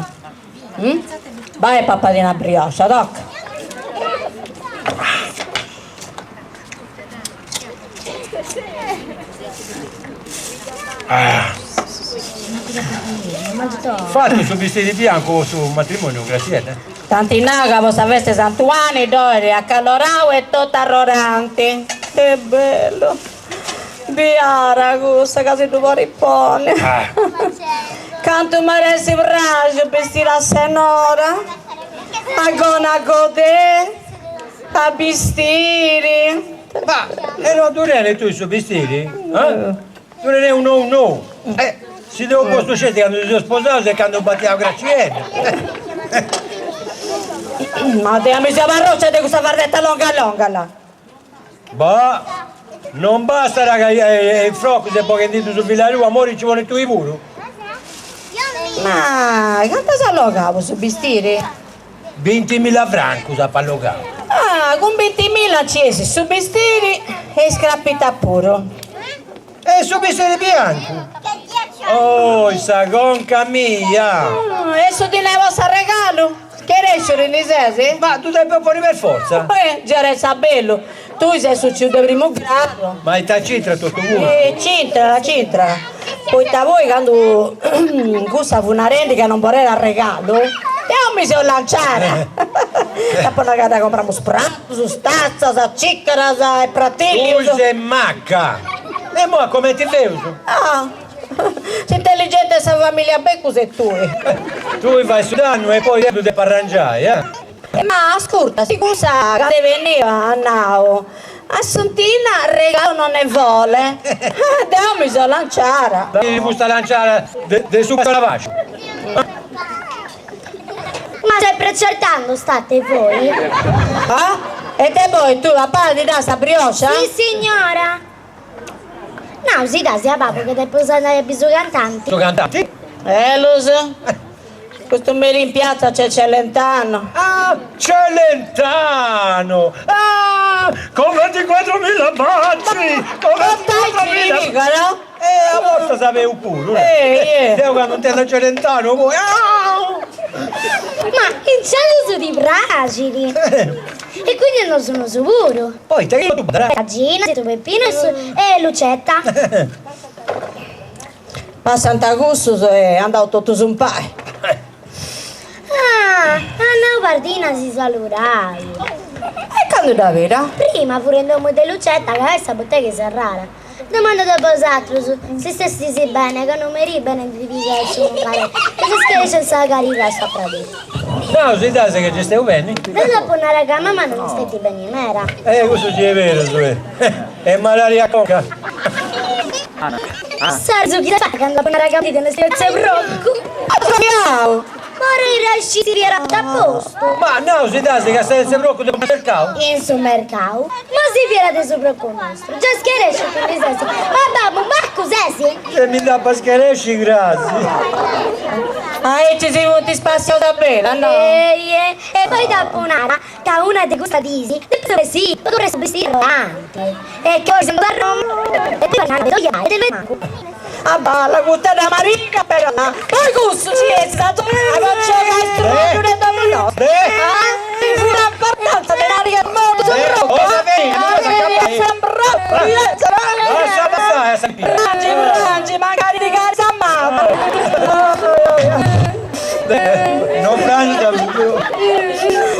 Bai e papadi una brioscia, tocca. Fatu su bistiri biancu po su matrimoniu, Graziella? T'ant nau ca po sa festa 'e Santu 'Ani ddoi acalorau e totu arroranti. Che bellu! Biada cussa ca si ddu podit ponni. Cantu m'at essi praxiu bistiri a sennora, a gona godè, a bistiri. Ma e no ddu tenis tui su bistiri? Eh? Ddu teneus nou nou. Eh, si dd'eus postu sceti candu si seus sposaus e candu eus batiau Graziella. Ma deu mi seu arroscia de cussa fardetta longa longa là. Bah! Non bastat ca is frocus est boghendiddu su fillu tuu, a morri nci ponis tui puru? Ma cantu as allogau su bistiri? Bintimilla francus apu allogau. Ah, cun bintimilla nci essit su bistiri e is crapitas puru. E su bistiri biancu? Oi, sa conca mia! E su dinai po s'arregalu? Scherèsciu ndi ses? Ma ddu depu ponni per fortza? Eh, già est bellu, tui ses su tziu de primu gradu. Ma ita c'intrat totu custu? Eh, c'intrat, c'intrat, poita poi candu cussa fut narendi ca non boliat arregalu, deu mi seu lanciada. Apu nau ca dda compramus pratus, tatzas, ciccaras e pratillius. Tui ses macca! E imoi comenti feus? Ah, s'intelligenti 'e sa familia Beccu ses tui. Tui fais su dannu e poi deu ddu depu arrangiai, eh? Ma ascurta, si cussa candu est bennia at nau, Assuntina regalo non ne vole, deu mi seu lanciada. Ti fusta lanciada de su calabaciu. Ma sempre certando state voi? Ah? E te poi tu a papà ddi das sa brioscia? Si signora! Nau si dasi a babbu ca depeus andai a bì su cantanti. Su cantanti? Ellus? Custu merì in piazza c'è Celentano. Ah, Celentano! Ah, con ventiquattromila baci! Con ventiquattromila... E a bortas sapeus puru. Eh, Deu candu intendu Celentano poi. Ah! Ma intzandus ti praxit! E quindi andaus nosu puru. Poita chi tu A Gina, tiu Peppinu e su e Lucetta. Passant cussus e andaus totus umpai. Ah, at nau Pardina a si salurai. E candu dd'at bida? Prima furu in domu de Lucetta ca est sa butega serrada. Domandat a bosatrus si stestis bene ca unu merì benint a pigai su muncadori e si scaresciat sa cariga a sa pradina. Nau si ddas ca nci steu beni. Deu dd'apu narau ca mama non stetit beni meda. Eh cussu gei est berus eh. E malaria a conca. S'arrisu chi s'est fata candu apu narau ca mi tenis de procu. Apu sbagliau! sci si fiat a postu. Ma nau si dasi ca ses procu de mercau? In su mercau? Ma si fiat de su procu nostru. Già scheresciu chi mi ses. Ma babbu, maccu ses? E mi nd'apu a scheresci crasi. Aici si funt spassiaus a bella, no? Eie, e poi t'apu nara ca una de custas dis depu bessì po comprai su bistiri arroranti e ca poi a Roma e poi de mancu. A balla custa dda mariga però, poi cussu ci est sa a giogai strollu de domu nostra, ah? Fut importanza de nari che mortu su procu, Prangi, prangi, mancari ti cari sa mama. Non prangia più.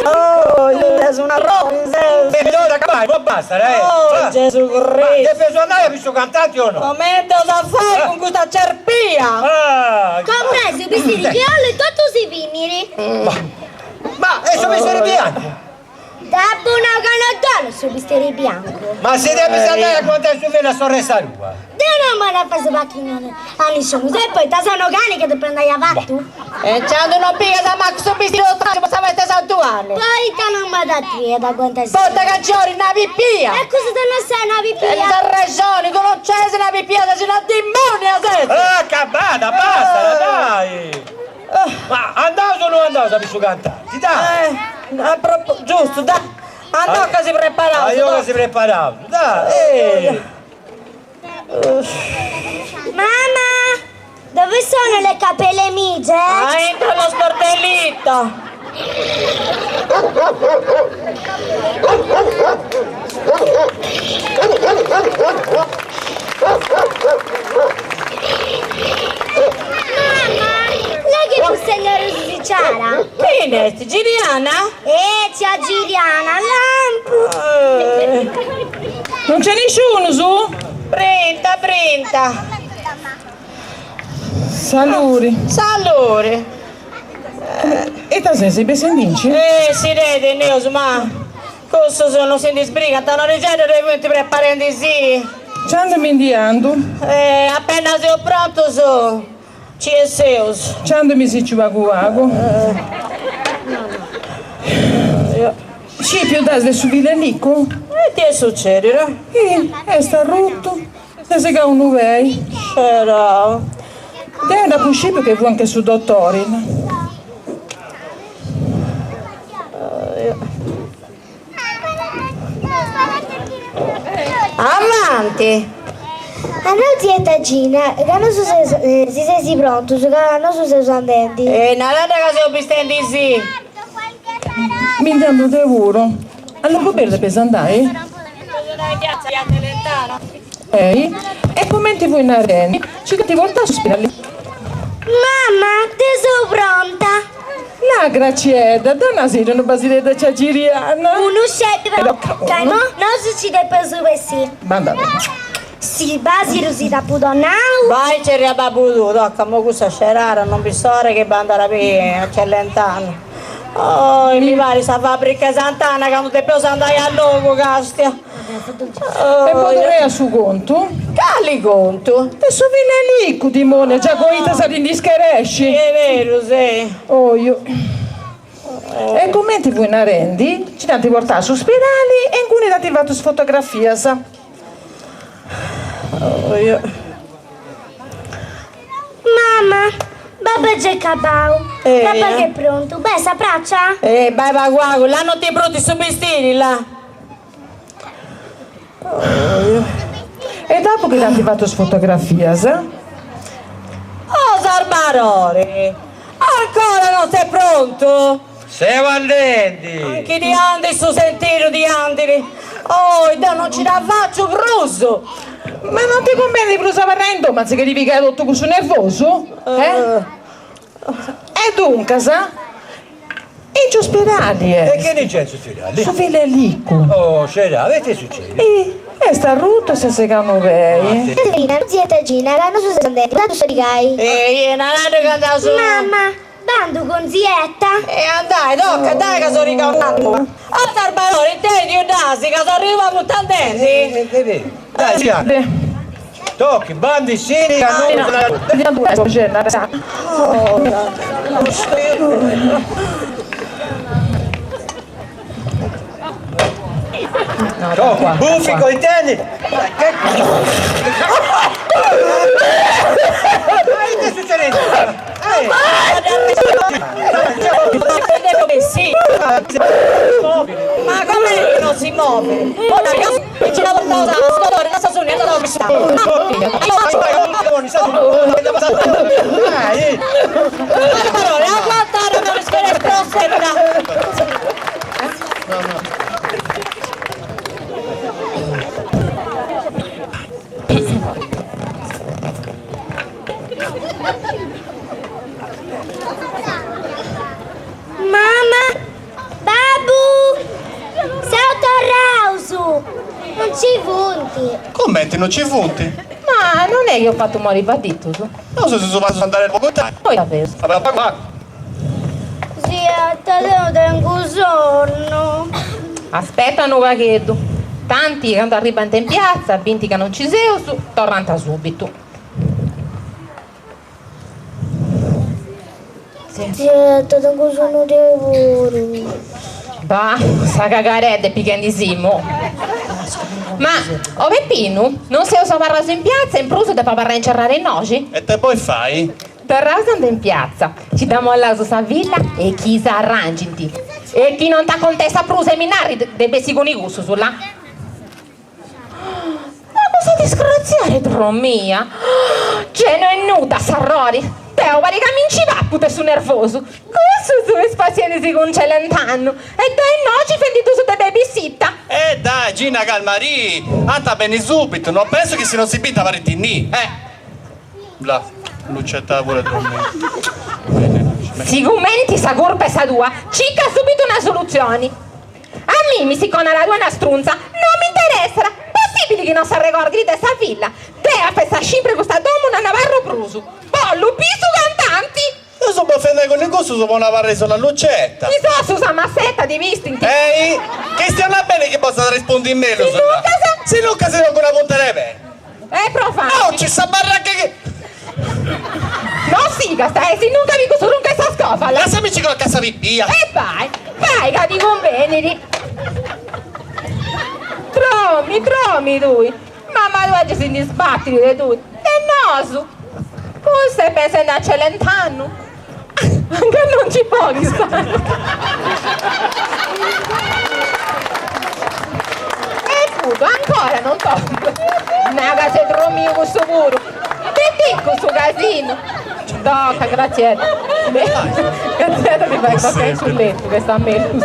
Oh, ses un'arrori, ses. E allora acabbai, può bastare, eh. Oh, Gesù Cristo. Ma devi andare a visto cantanti o no? Comente osa fai cun custa cerpia? Ah, Comprai su bistiri chi 'ollu e totu si finiri. Ma, ma e su bistiri biancu? T'apu nau ca no dd'ollu su bistiri biancu. Ma si depis andai a contai su velu a sorressa tua. Deu no m'andu a fai su pachinoni a nisciunus e poita sono cani chi depu andai avatu? E intzandus no pigas mancu su bistiri otanti po sa festa 'e Santu 'Anni. Poita no m'at a tui ad aguantai su. Poita ca nci 'olit una pipia. E custu de no sei una pipia. Tenis arrexoni, tu non ses una pipia, ses una dimonia ses! Ah, acabada, bastada, dai! Ma andaus o no andaus a bi su cantanti, dai! Eh, a propo-, giustu, dai! Andau ca si preparaus, Ajò ca si preparaus, dai! Eh! Mama, dove sono le capelle mie? Aintro lo sportellito! Mamma, lei che fu signora Siciara? Chini est? Giriana? Eh, tzia Giriana, lampu! Non nc'est nisciunu, su? Brinta, brinta! Saluri. Saluri. Ita ses bessendinci? Eh, si dei neus, ma cussus non si ndi sbrigant, un'orixedda ddoi funt preparendisì. Candu mi ndi andu? Eh, appena seus prontus ci esseus. Candu mi sicciu pagu pagu. Scipiu dd'as de su fillu 'e Nicu? E ita est sucedidu? Ih, est arrutu, s'est segau unu pei. Scerau. Deu nd'apu scipiu che fui anche su dotori. Avanti! A nau zietta Gina ca nosu seus, si seis prontus ca nosu seus andendi. E narada ca seus bistendisì. Mi ndi andu deu puru. A Logu Birde depis andai? Ei, e cumenti fui narendi, ci dd'ant portau a s'uspidali. Mama, deu seu pronta. Na, Graciedda, donasì unu basireddu a tzia Giriana. Unu sceti però, ca imoi nosu ci depeus bessì. Bandat beni. Su basiru si dd'apu donau. Bai cerria babbu tuu, tocca, mo cussa scerara non bit s'ora che bandat a Celentano. Oi, mi parit sa fabbrica 'e Sant'Anna candu depeus andai a logu, castia. E po torrai a su contu? Cali contu? De su fillu 'e Licu, dimònia, già coita a ti ndi scheresci. Est berus, eh. Oiu. E cumenti fui narendi, nci dd'ant portau a s'uspidali e inguni dd'ant fatu is fotografias. Oiu. Mama, babbu est giai cabau. Babbu ch'est prontu. Bai a sa pratza? Eh, bai pagu pagu, là non ti brutis su bistiri, là. E dopu chi dd'ant fatu is fotografias. Oh Sarbarori! Ancora non ses prontu? Seu andendi! Anchi ti andit su sentidu ti andit! Oi, deu non ci dda faciu prus! Ma non ti cumbenit prus abarrai in domu anziché ti pigai totu cussu nervosu? Eh? E duncas? In s'uspidali est! E chini nc'est in s'uspidali? Su fillu 'e Licu! Oh, scerau, e ita est sucediu? Ih, est arrutu e s'est segau unu pei. Zietta Gina, ca nosu seus andendi, ddu sodigai. E naradu ca andaus. Mama, bandu cun zietta. E andai, tocca, dai ca sorigau un'aturu. Oh Sarbarori, intendiu dd'asi ca s'arriu funt andendi? Dai, Gianni. Tocchi, bandi sini Tocchi, buffi coi tenni. Ma ite succedendo? Ma com'è che non si muove? Mama, Babbu, Seus torraus! Non nci funt! Comenti non ci funt? Ma non è chi eus fatu mori fadditus? Nosu seus fattus andare Bogotà. Poi davveru. Zietta, deu tengu sonnu. Aspetta unu pagheddu. Tanti candu arribant in piatza, bint ca non nci seus, torrant subitu. Zietta, tengu sonnu deu puru. Bah, sa cagaredda est pighendi-sì imoi. Ma, o Peppinu, non seus abarraus in piatza e in prus depu abarrai incerrada innoxi? E ite bois fai? Torraus a andai in piatza, ci dda mollaus sa filla e chi s'arrangint. E chi non t'acontessat prus 'e mi narri de bessi cun i cussus, là. Ma custa disgraziada est dromia! Gei no est nudda s'arrori! Deu parit ca mi nci papu de su nervosu! Cussus ispassiendisi cun Celentanu e deu innoxi fendiddus de babysitta! Eh dai Gina calmarì! Ant a benni subitu, no pensu chi si non si bint abarrint innì, eh! Là, Lucetta puru est dromia. Sigumenti sa curpa est sa tua, cica subitu una soluzioni! A mimi si connada tua est una strunza, no m'interessat! Possibili chi no s'arregordit de sa filla? Deu a fai sa scimpra 'e custa domu no nd'abarru prus! Bollu bì su cantanti! Deu so bofendi cun cussus po no abarrai sola Lucetta. Is ossus a massetta ti bistint! Ei, chistiona beni chi potzat arrespundi mellus! Sinuncas? Sinuncas si dongu una punta de pei! E pro fai. Oh, ci sa barracca chi... No sigas, e sinuncas pigu su truncu 'e sa scova. Lassamici crocai sa pipia. E bai, bai ca ti cumbenit. Dromi, dromi tui. Mama tua gei si ndi sbatit de tui. De nosu. Cussa est pensendi a Celentanu. Anca non nci boghis. E cuddu ancora non torrat. Na ca s'est dromiu cussu puru. Ite fit cussu casinu? Toca, Graziedda. Graziedda ti fait crocai in su lettu, ch'est sa mellus.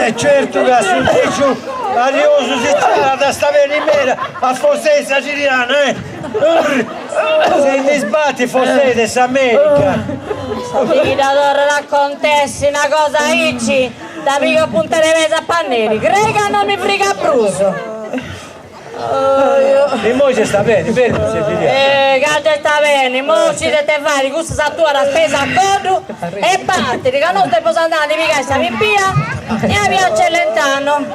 E certu ca su diciu ariosu si narat sta beni meda a fostei sicilianu, eh! Si ndi sbatit fostei de s'America. Si dda torrat a acontessi una cosa aici Dda pigu a punta de pes a Panneri, crei ca no mi frigat prus. Immoi si sta beni, bellu sicilianu. Eh, ca già sta beni, immoi si depet fai custa s'atuat a pes a coddu e partiri, ca nosu depeus andai a ndi pigai sa pipia e a biri a Celentano.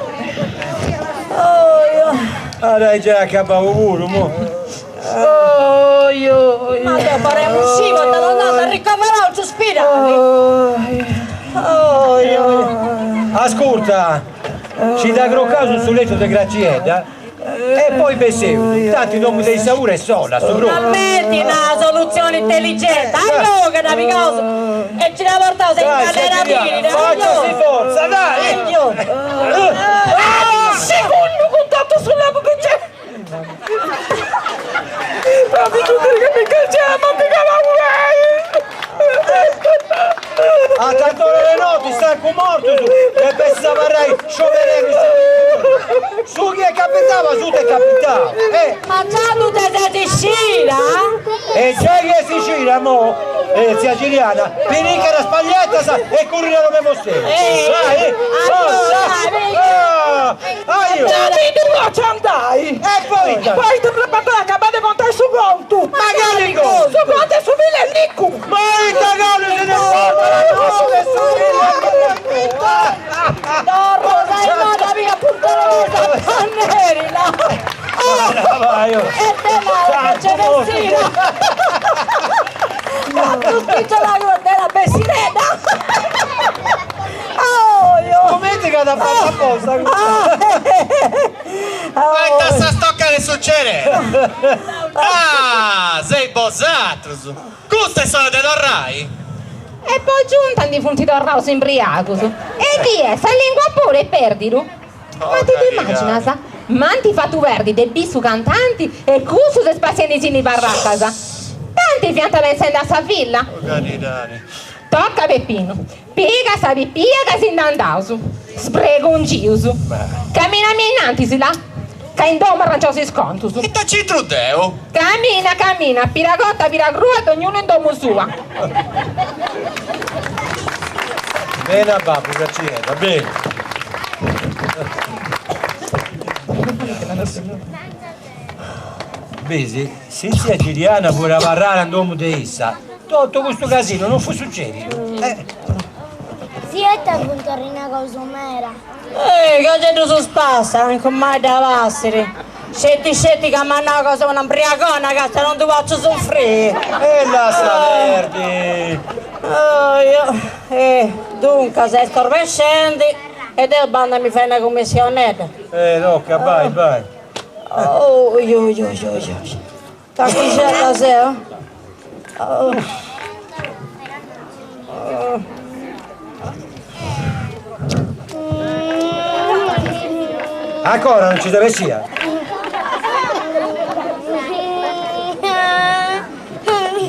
Ah dai giai acabau puru, mo. Ma deu paremu sciu, poita no nd'at ricoverau in su spidali. Ascurta, ci dda crocaus in su letu de Graziedda e poi besseus, tanti domu de issa puru est sola, su propriu. Finalmenti una soluzioni intelligenti, ajò ca dda pigaus e ci dda portaus in galera biri, Facciasi forza, dai! Segundu cun totu su logu chi nc'est A tant'ora de noti, stancu mortus, depestis abarrai scioberendi su Su chi est capitau asuta est capitau, eh! Ma già tu te ses scida? E giai chi est scida, mo! Eh, zia Giliana, pinica sas pagliettas e curri a domo 'e vostè. Vai, forza! Ah, aio! Già mi ddu potzu andai! E poita? Poita prima ancora acabbai de contai su contu! Ma cali contu? Su contu 'e su fillu 'e Nicu! Ma ita cavulu si ne portat su contu de su fillu 'e Nicu? Torro, sa imada piga punta sa pannerina! E te la c'è bessina! Cuspiccia la della bessinedda! Oh, io! Comenti ca dd'at fatu apposta custa? Ma ita sa stocca de succedere? Ah, seis bosatrus! Custa est s'ora de torrai? E po giunta ndi funt torraus imbriagus. E chi est, sa lingua puru est perdidu? Ma ti ddu immaginas? M'ant fatu perdi de bì su cantanti e cussus est spassiendisindi is barracas. Tanti fiant pensendi a sa filla. Toca Peppinu, piga sa pipia ca si nd'andaus. Sbregungius. Camina-mì innantis là, ca in domu arrangiaus is contus. Ita c'intru deu? Camina, camina, pira cotta, pira crua, dognunu in domu sua. Beni a babbu Graziella, beni. Bisi, si tzia Giliana fuit abarrada in domu de issa, totu custu casinu non fut sucedidu. Eh. Zietta funt arrennegaus meda. Eh, ca gei ddus spassat, mancu mai dda passiri. Sceti sceti ca m'at nau ca seu una mbriagona ca non ddu potzu sunfriri. E lassa perdi. Eh, duncas est orbescendi e deu bandu a mi fai una cummissionedda. Eh, toca, bai, bai. Oi oi oi oi oi. Tachixedda seu? Oh. Ancora non ci deve sia.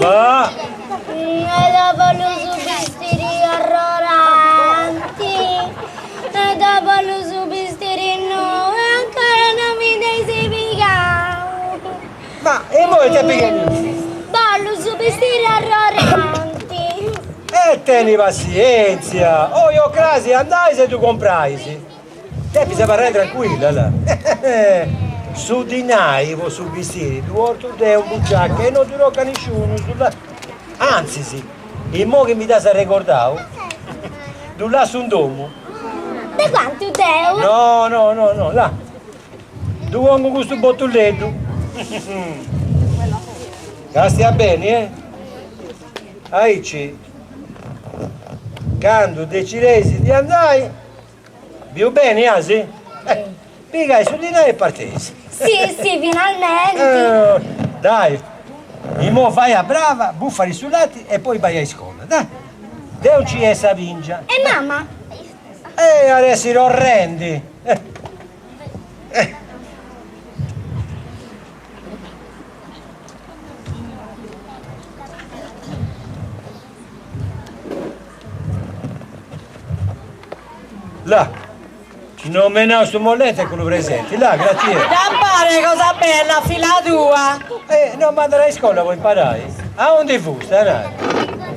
Ma... E dopo lu su bistiri arroranti E dopo lu su bistiri nou E ancora non mi dd'eis pigau Ma e immoi ita pighendi? Bollu su bistiri arroranti. E teni passienzia, oi o crasi andais e ddu comprais. Depis abarrai tranquilla, là. Su dinai po su bistiri ddu portu deu in bugiaca e no ddu tocat nisciunus, là. Antzis, immoi chi mi dd'as arregordau, ddu lassu in domu. De cantu deu? No, no, no, no, là. Ddu pongu in custu botulleddu. Castia beni, eh? Aici, candu decideis di andai, biu beni, asi? Eh, pigai su dinai e parteis. Si, si, finalmenti. Dai, imoi fai a brava, bufari su lati e poi bai a iscola, dai. Deu nci essu a bingia. E mama? Eh, at essi torrendi. Eh. Là, nomenau su mollete cun unu presenti, là, grazie. Dda paret cosa bella, filla tua. Eh, no bandat a iscola po imparai. Aundi fust, a nai?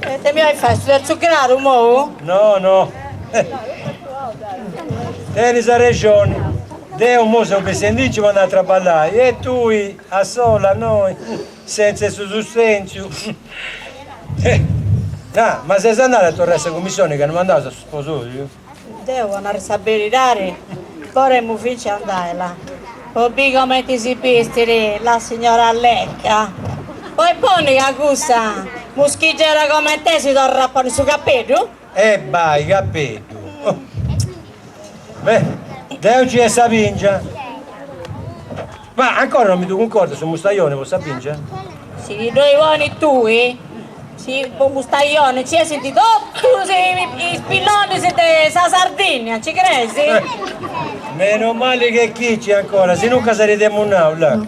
E ite mi 'olit fai, su terzu gradu, mou? No, no. Tenis arrexoni. Deu imoi seu bessendinci po andai a traballai e tui a sola innoi, sentza 'e su sustentziu. Ah, ma ses andada a torrai sa cummissioni chi ant mandau a su sposoriu? Deu, a narri sa beridadi, boremu finci andai là, po biri comenti si bistiri la signora Lecca. Poi ponni ca cussa muschigera coment'est si torrat a ponni su capeddu? E bai, capeddu. Beh, deu nci essu a bingia. Ma ancora non mi ddu cuncordas su mustaioni po sa bingia? Si ti ddoi ponis tui, si po mustaioni nci essint totus is pillonis de sa Sardinnia, nci creis? Meno mali che chi ancora, sinuncas arridemu nau, là.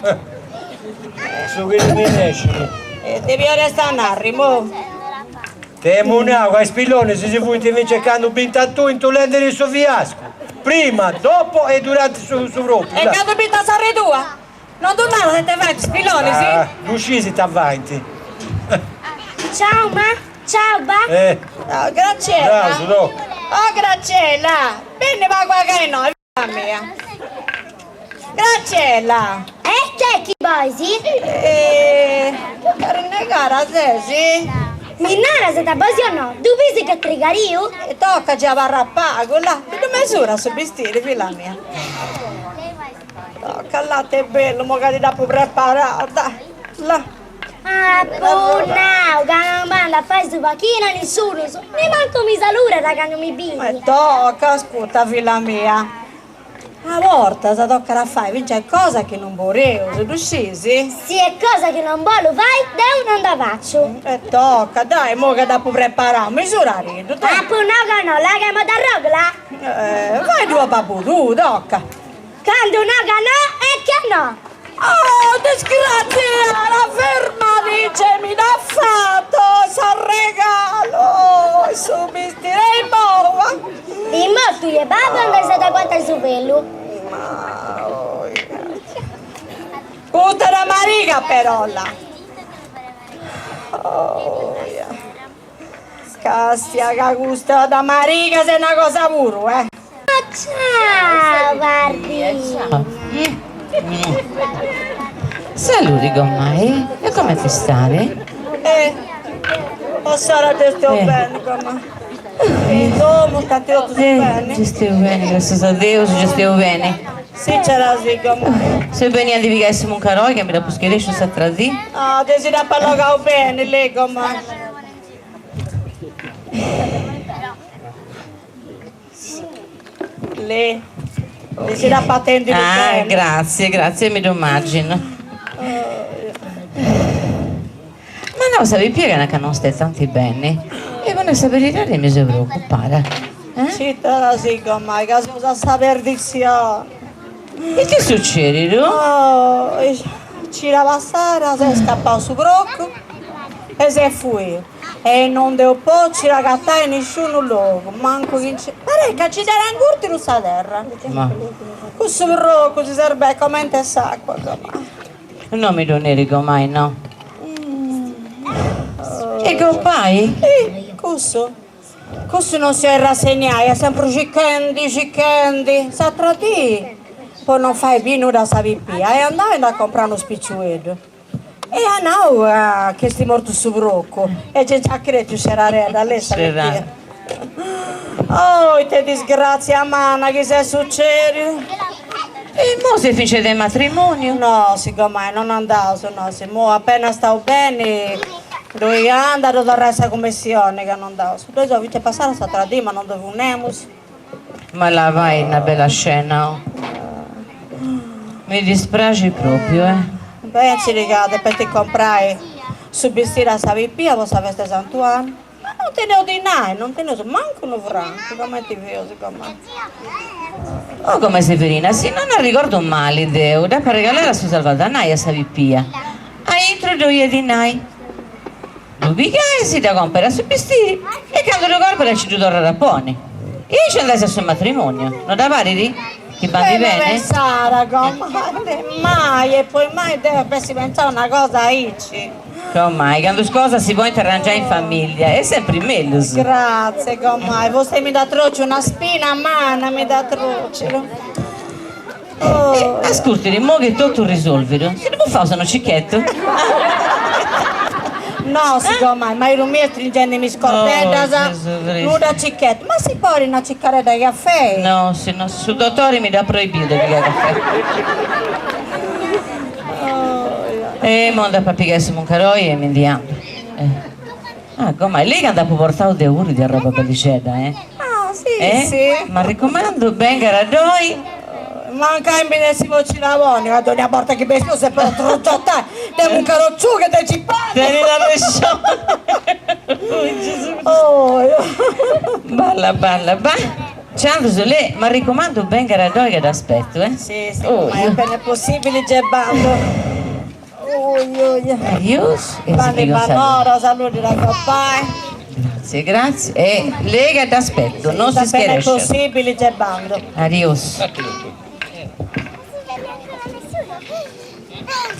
Su chi mi nescit. E ite mi 'olis a narri, imou. T'emu nau ca is pillonis si fuint fintzas candu bint a tui intulendiri su fiascu, prima, dopo e duranti su su propriu. E candu bint a sorri tua? Non ddu naras ite faint is pillonis? Ah, ddu scis ita faint. Ciao ma, ciao ba. Eh. Oh, Graziella. Bravo, tocca. Oh, Graziella, benni pagu a ca innoi, filla mia. Graziella. E it'est chi bois? Eh, arrennegada ses? Mi naras ita bois o no? Ddu bisi ch'est trigariu? E tocca, già abarrat pagu, là. Ti ddu mesurat su bistiri, filla mia. Tocca, là, ite bellu, imoi ca ti dd'apu preparau, dai, là. Apu nau ca non bandu a fai su pachinu a nisciunus, nimancu mi saludat candu mi bit. E tocca, ascurta, filla mia. A bortas tocat a fai fintzas cosa chi non boleus, ddu scis? Si est cosa chi non bolu fai, deu non dda fatzu. E toca, dai, imoi ca dd'apu preparau, misuradiddu, dai. Apu nau ca no, là ca m'dd'arrogla? Eh, faiddu a babbu tuu, toca. Candu nau ca no, est ca no. Oh, disgraziada, fermadi, gei mi dd'at fatu s'arregalu, su bistiri e imoi. Imoi tui e babbu andais a dd'aguantai su fillu. Custa est una mariga però là. Castia ca custa de marigas est una cosa puru, eh! Ciao Barbina! Saludi gomai, e comente istade? Eh, po s'ora deu steu beni gomai. In domu stant totus beni? Gei steu beni, gràtzias a Deus, gei steu beni. Si c'era si gomai. Seu benia a ndi pigai su muncaroi ca mi dd'apu scaresciu s'atra dì. Ah, deu si dd'apu allogau beni, lei gomai. Lei, si dd'apu atendidu Ah, beni. grazie, grazie, mi ddu immaginu. Ma no, sa pipia ca non stet tanti beni. E po nai sa beridadi mi seu preocupada. Si t'era si gomai, ca seus a sa perdizioni. Ite sucedidu? Oh, cida passada s'est scappau su procu e s'est fuiu e non dd'eus potziu agatai in nisciunu logu, mancu chi nci. Paret ca nci dd'at ingurtidu sa terra. Ma. Cussu procu si serbet comente s'acua, gomai. No mi ddu neris gomai, no. E gopai? Ih, cussu. Cussu non si 'olit rassegnai, est sempri circhendi, circhendi. S'atra dì, po non fai biri nudda a sa pipia, est andau e nd'at comprau unu spicciueddu. E at nau ca ch'est mortu su procu e gei nci at cretiu sceraredda, lei sa pipia. Oh, ite disgrazia manna chi s'est sucediu! E immoi si fince de matrimoniu? No, sigomai, non andaus, no, si immoi appena stau beni ddoi andu a ddu torrai sa cummissioni ca non andaus. Ddoi seu fince passada s'atra dì ma non ddoi fut nemus. Ma là fai una bella scena oh. Mi dispraxit propriu eh. Pentzidi ca depint comprai su bistiri a sa pipia po sa festa 'e Santu 'Ani. Ma non teneus dinai, non teneus mancu unu francu, comenti feus gomai. Oh gomai Severina, si non arregordu mali deu dd'apu arregalada su salvadanai a sa pipia, aintru ddoi est dinai. Ddu pigais, si dda comporat su bistiri e candu ddu comporat nci ddu torrat a ponni. E aici andais a su matrimoniu, no dda parit chi bandit Bella beni? pensada gomai, mai e poi mai deu ap'essi pentzau una cosa aici. Gomai, candu is cosas si podint arrangiai in familia, est sempri mellus. Grazie gomai, vostè mi dd'at trociu una spina manna, mi dd'at trociu. E ascurtiri, immoi chi totu risolvidu, si ddu bufaus unu cicchetu? No, si gomai, maridu miu est stringendimi is cordeddas, nudda cicchetu, ma si podit una ciccaredda 'e caffei? No, si no, su dotori mi dd'at proibiu de pigai caffè. E immoi andu a pigai su muncaroi e mi ndi andu. Ah, gomai, lei ca nd'apu portau deu puru de arroba bellixedda, eh? Ah, si, si. M'arricumandu, bengat ddoi. Mancai mi dd'essi pòtziu ponni, ca dònnia borta chi bessiu s'est po truciotai de muncarociu che de cipani. Tenit arrexoni. Balla, balla, bah. Ciao Solè, m'arricumandu bengat ddoi ca dd'aspetu, eh. Si, si, ma appena è possibili gei bandu. Oi, oi. Adios. E Bandi bonora, saludi da gopai. Grazie, grazie. E lei ca dd'aspetu, non si Appena è scheresce. possibili gei bandu. Adios.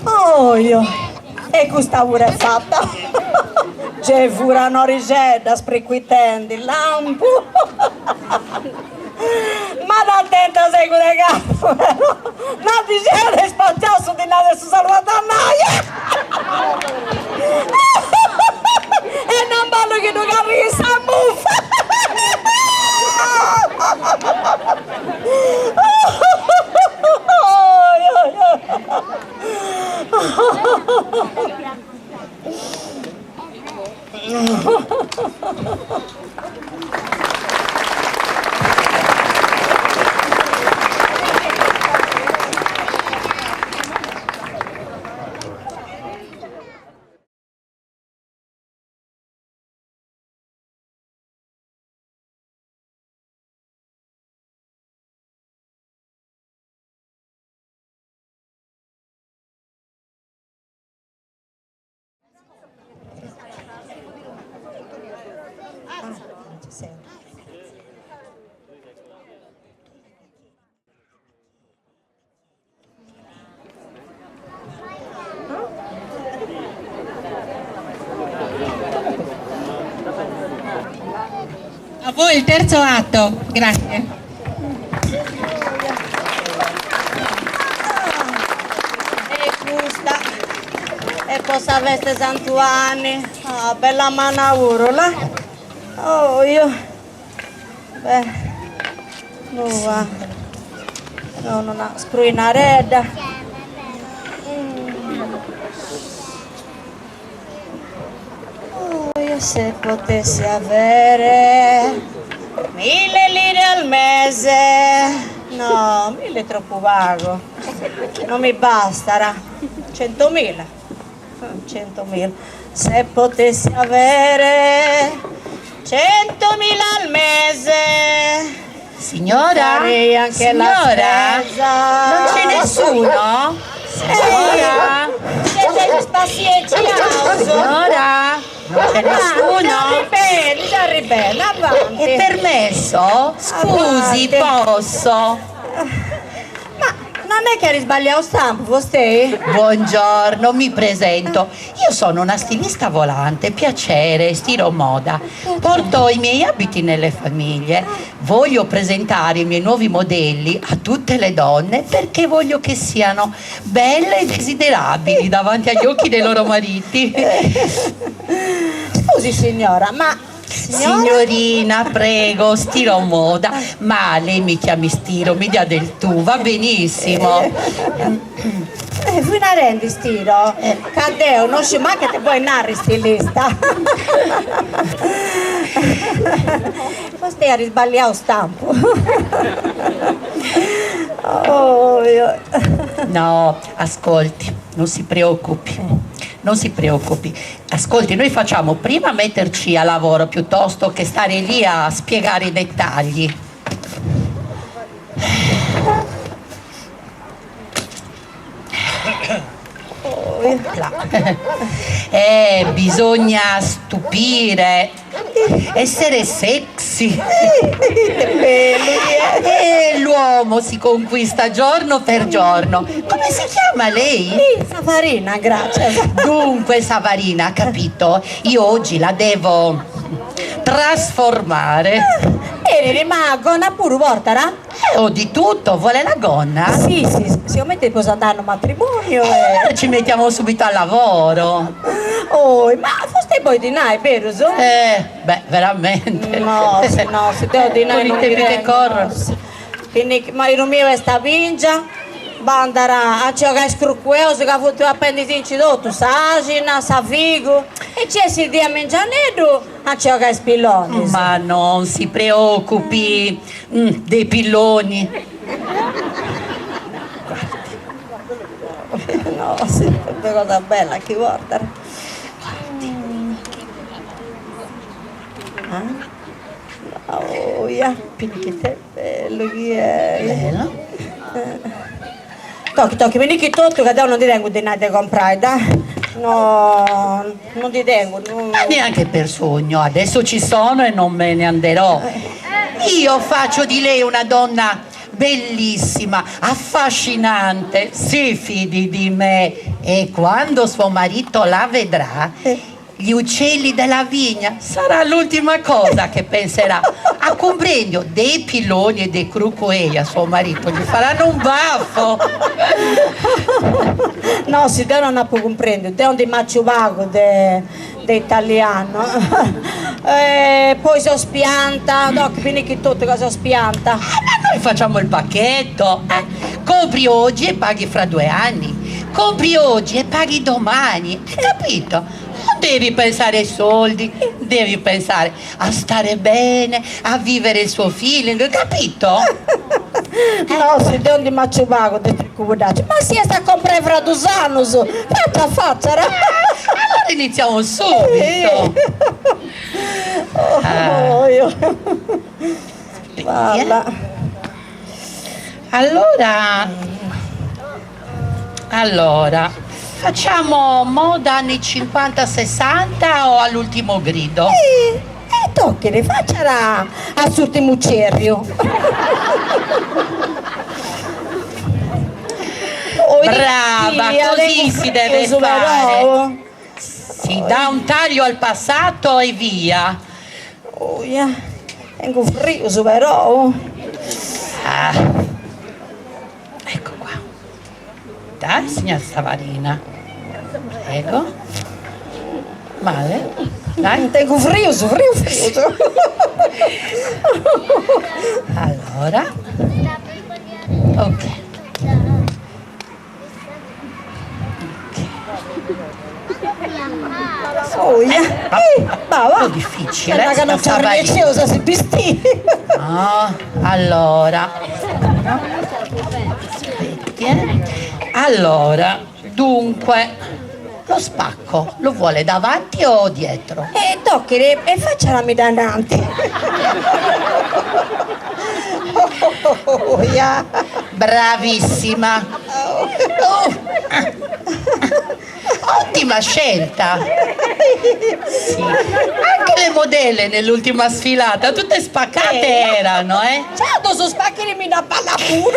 Oi, oi. E custa puru est fata. Gei fura un'orixedda spricuitendi, lampu! Ma dd'at tenta segu de capu, però, no ddi siat spaciau su dinai de su salvadanaio! E non bollu chi ddu carrighit sa mufa! A voi il terzo atto, grazie. E custa est po sa festa 'e Santu 'Anni. Ah, bella manna puru, là. Oh, io. Beh, nua. No, una spruinaredda. Oh, io se potessi avere mille lire al mese. No, mille è troppo pagu. Non mi bastara. Centomila. Centomila. Se potessi avere centomila al mese. Signora? Farei anche la Signora? spesa. Non c'è nessuno? Signora? Siete spassieggiato. Signora? Non c'è nessuno? Arribelli, arribelli, avanti. È permesso? Scusi, Avanti. posso? Ma non è che hai sbagliato stampo, vostè? Buongiorno, mi presento. Io sono una stilista volante, piacere, stilo moda. Porto i miei abiti nelle famiglie. Voglio presentare i miei nuovi modelli a tutte le donne perché voglio che siano belle e desiderabili davanti agli occhi dei loro mariti. Scusi signora, ma signora? Signorina, prego, stilo moda. Ma lei mi chiami stilo, mi dia del tu, va benissimo. Eh, fui narendi stilo. Ca deo, non sciu mancu ite bolit narri stilista. Vostè at sballiau stampu. Oh, io. No, ascolti, non si preoccupi, non si preoccupi. Ascolti, noi facciamo prima metterci a lavoro piuttosto che stare lì a spiegare i dettagli. Eh, bisogna stupire, essere sexy. E l'uomo si conquista giorno per giorno. Come si chiama lei? Savarina, grazie. Dunque, Savarina, capito? Io oggi la devo trasformare. Eri, ma gonna puru portara? Eh, ho di tutto, vuole la gonna? Sì, sì, siccome posso andare a un matrimonio. Eh, allora ci mettiamo subito al lavoro. Oh, ma foste poi dinai, vero? Eh, beh, veramente. No, se no, se devo dinai Con i non tempi mi che rendo, corrono. no. Quindi, ma il mio è sta bingia, bandara a ciò che è scrucqueo, se che fu tu appendici tutto, s'asina, sa figu, e c'è si dia mengianeddu a ciò che è spilloni. Ma non si preoccupi mm, dei pilloni. No, sì, è una cosa bella chi guarda. Ah? Oh, ja, che bello chi è. Bello. Tocchi, tocchi, vieni tutto che adesso non ti tengo di niente comprare, dai. No, non ti tengo. No. Ma neanche per sogno, adesso ci sono e non me ne anderò. Io faccio di lei una donna bellissima, affascinante, si fidi di me e quando suo marito la vedrà. Gli uccelli della vigna sarà l'ultima cosa che penserà. A cumprendiu dei piloni e dei crucuei a suo marito gli faranno un baffo. No, si deu non apu cumprendiu, deu ndi maciu pagu de de italianu. E poi seu spianta, no, chi finichi totu ca seu spianta. Ma noi facciamo il pacchetto, eh? Compri oggi e paghi fra due anni, compri oggi e paghi domani, hai capito? Non devi pensare ai soldi, devi pensare a stare bene, a vivere il suo feeling, capito? No, si deu ndi maciu pagu de tricubuddaci, ma si est a comprai fra dus annus, faccia faccia. Allora iniziamo subito. Balla. Allora, allora, facciamo moda anni 50-60 o all'ultimo grido? E tocchiri, facciara a s'urtimu cerriu. Brava, così si deve fare. Si dà un taglio al passato e via. Oia, tengu frius però. Ah. Ecco qua. Dai, signora Savarina. Prego. Male? Dai. Tengu frius, frius, frius. Allora. Ok. Oia. Va, va. Un po' difficile. Ca non c'arrennesceus a si bistiri. No, allora. Aspetti, eh. Allora, dunque, lo spacco lo vuole davanti o dietro? E tocchiri e facciala mi dananti. Oia. Bravissima. Oh. Ottima scelta. Sì. Anche le modelle nell'ultima sfilata, tutte spaccate erano, eh? Certo, su spacchini mi da palla puru.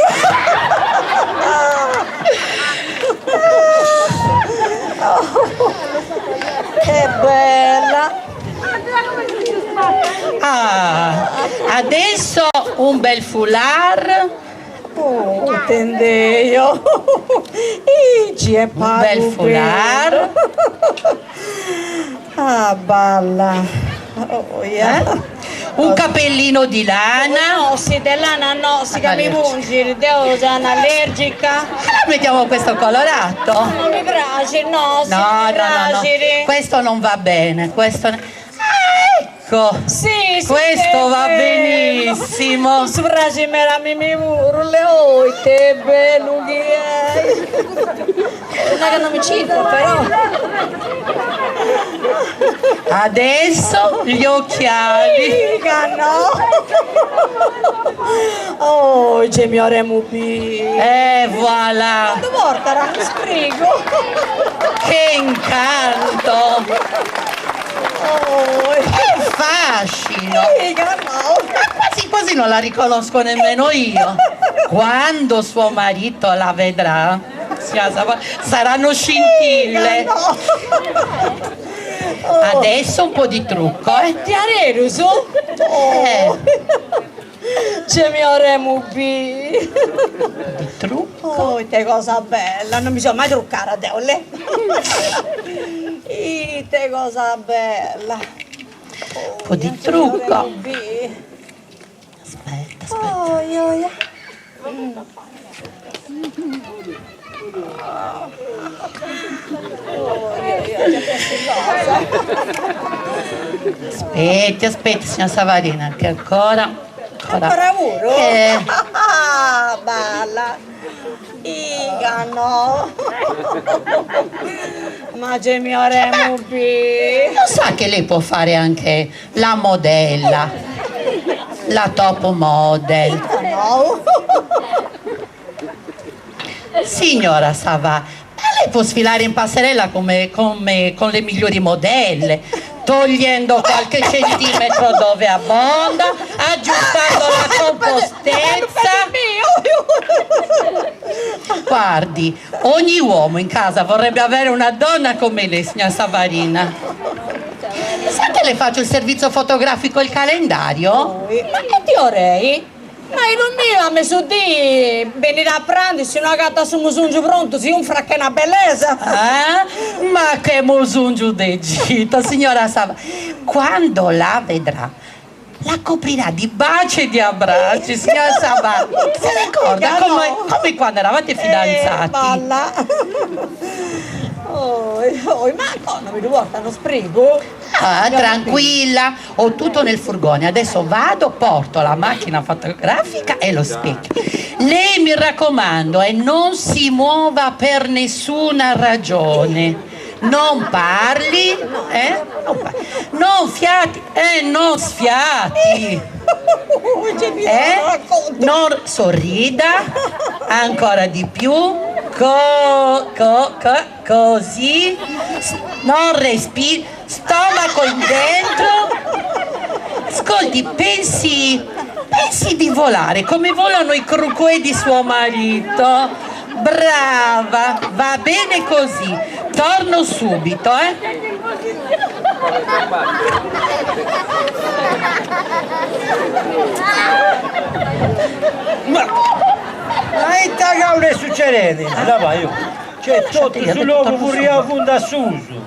Che bella. Ah, adesso un bel foulard. Oh, intendeio. Igi è Un bel foulard. Ah, balla. Oh, yeah. Eh? Un cappellino di lana. No, sì, de lana no, si ca mi pungiri, deo sono allergica. Allora mettiamo questo colorato. Non mi piace, no, sì, No, mi no, no, no. piace. Questo non va bene, questo... Ah, ecco! Sì, sì, Questo che va bello. benissimo. Su praxit meda mi mi puru, le oi, te bellu chi è. Non è che non mi cito, però. Adesso gli occhiali. Figa, no. Oh, ge mi oremu bi. E voilà. Quando porta, sprigo. Che incanto. Oh, Che fascino. Figa, no. Ma quasi quasi non la riconosco nemmeno io. Quando suo marito la vedrà, saranno scintille. No. Adesso un po' di trucco, eh? Ti arerusu? Eh. Ce mi oremu bi. Di trucco. Oh, te cosa bella, non mi sono mai truccata, Deole. Ite cosa bella. Un po' di trucco. Aspetta, aspetta. Oh, io, io. Aspetti, aspetti, signora Savarina, che ancora... Ancora, Ancora pure? Eh. Ah, balla. Iga no. Ma c'è mio remu bi. Lo sa che lei può fare anche la modella, la top model. No. Signora Savà, ma lei può sfilare in passerella come, come- con le migliori modelle, togliendo qualche centimetro dove abbonda, aggiustando la compostezza. Guardi, ogni uomo in casa vorrebbe avere una donna come lei, signora Savarina. Sa che le faccio il servizio fotografico e il calendario? Ma che ti orei? Ma fillu miu a mesudì benit a prandi si no agatat su musungiu prontu si unfrat che una bellesa. Eh? Ma che musungiu d'Egitto, signora Saba, quando la vedrà la coprirà di baci e di abbracci, signora Saba, si ricorda come, come quando eravate fidanzati? Eh, balla. Oi, oi, ma ancora mi ddu portat unu sprigu? Ah, tranquilla, ho tutto nel furgone, adesso vado, porto la macchina fotografica e lo specchio. Lei mi raccomando, eh, non si muova per nessuna ragione. Non parli, eh? Non, par- non fiati, eh, non sfiati. Eh? Non sorrida ancora di più, co, co, co, così, non respiri, stomaco in dentro. Ascolti, pensi, pensi di volare come volano i crucuè di suo marito. Brava, va bene così. Torno subito, eh? Ma, ma ita cavolo est succedendi? La io. C'è totu su logu furriau fundu a susu.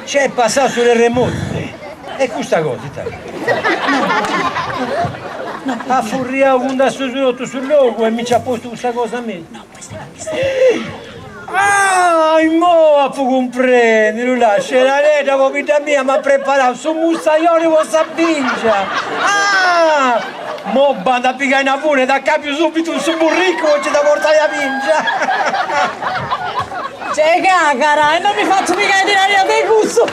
C'è passau su terremotu. E custa cosa ita est? At furriau fundu a susu totu su logu e mi nci at postu custa cosa me. Ah, immo apu cumprendiu, là, Sceradedda pobidda mia m'at preparau su mustaioni po sa bingia! Ah! Mo bandu a pigai una fune e dd'acapiu subitu in su burricu po nci dda portai a bingia! Ce càcara, e non mi fatzu pigai dinari de cussu!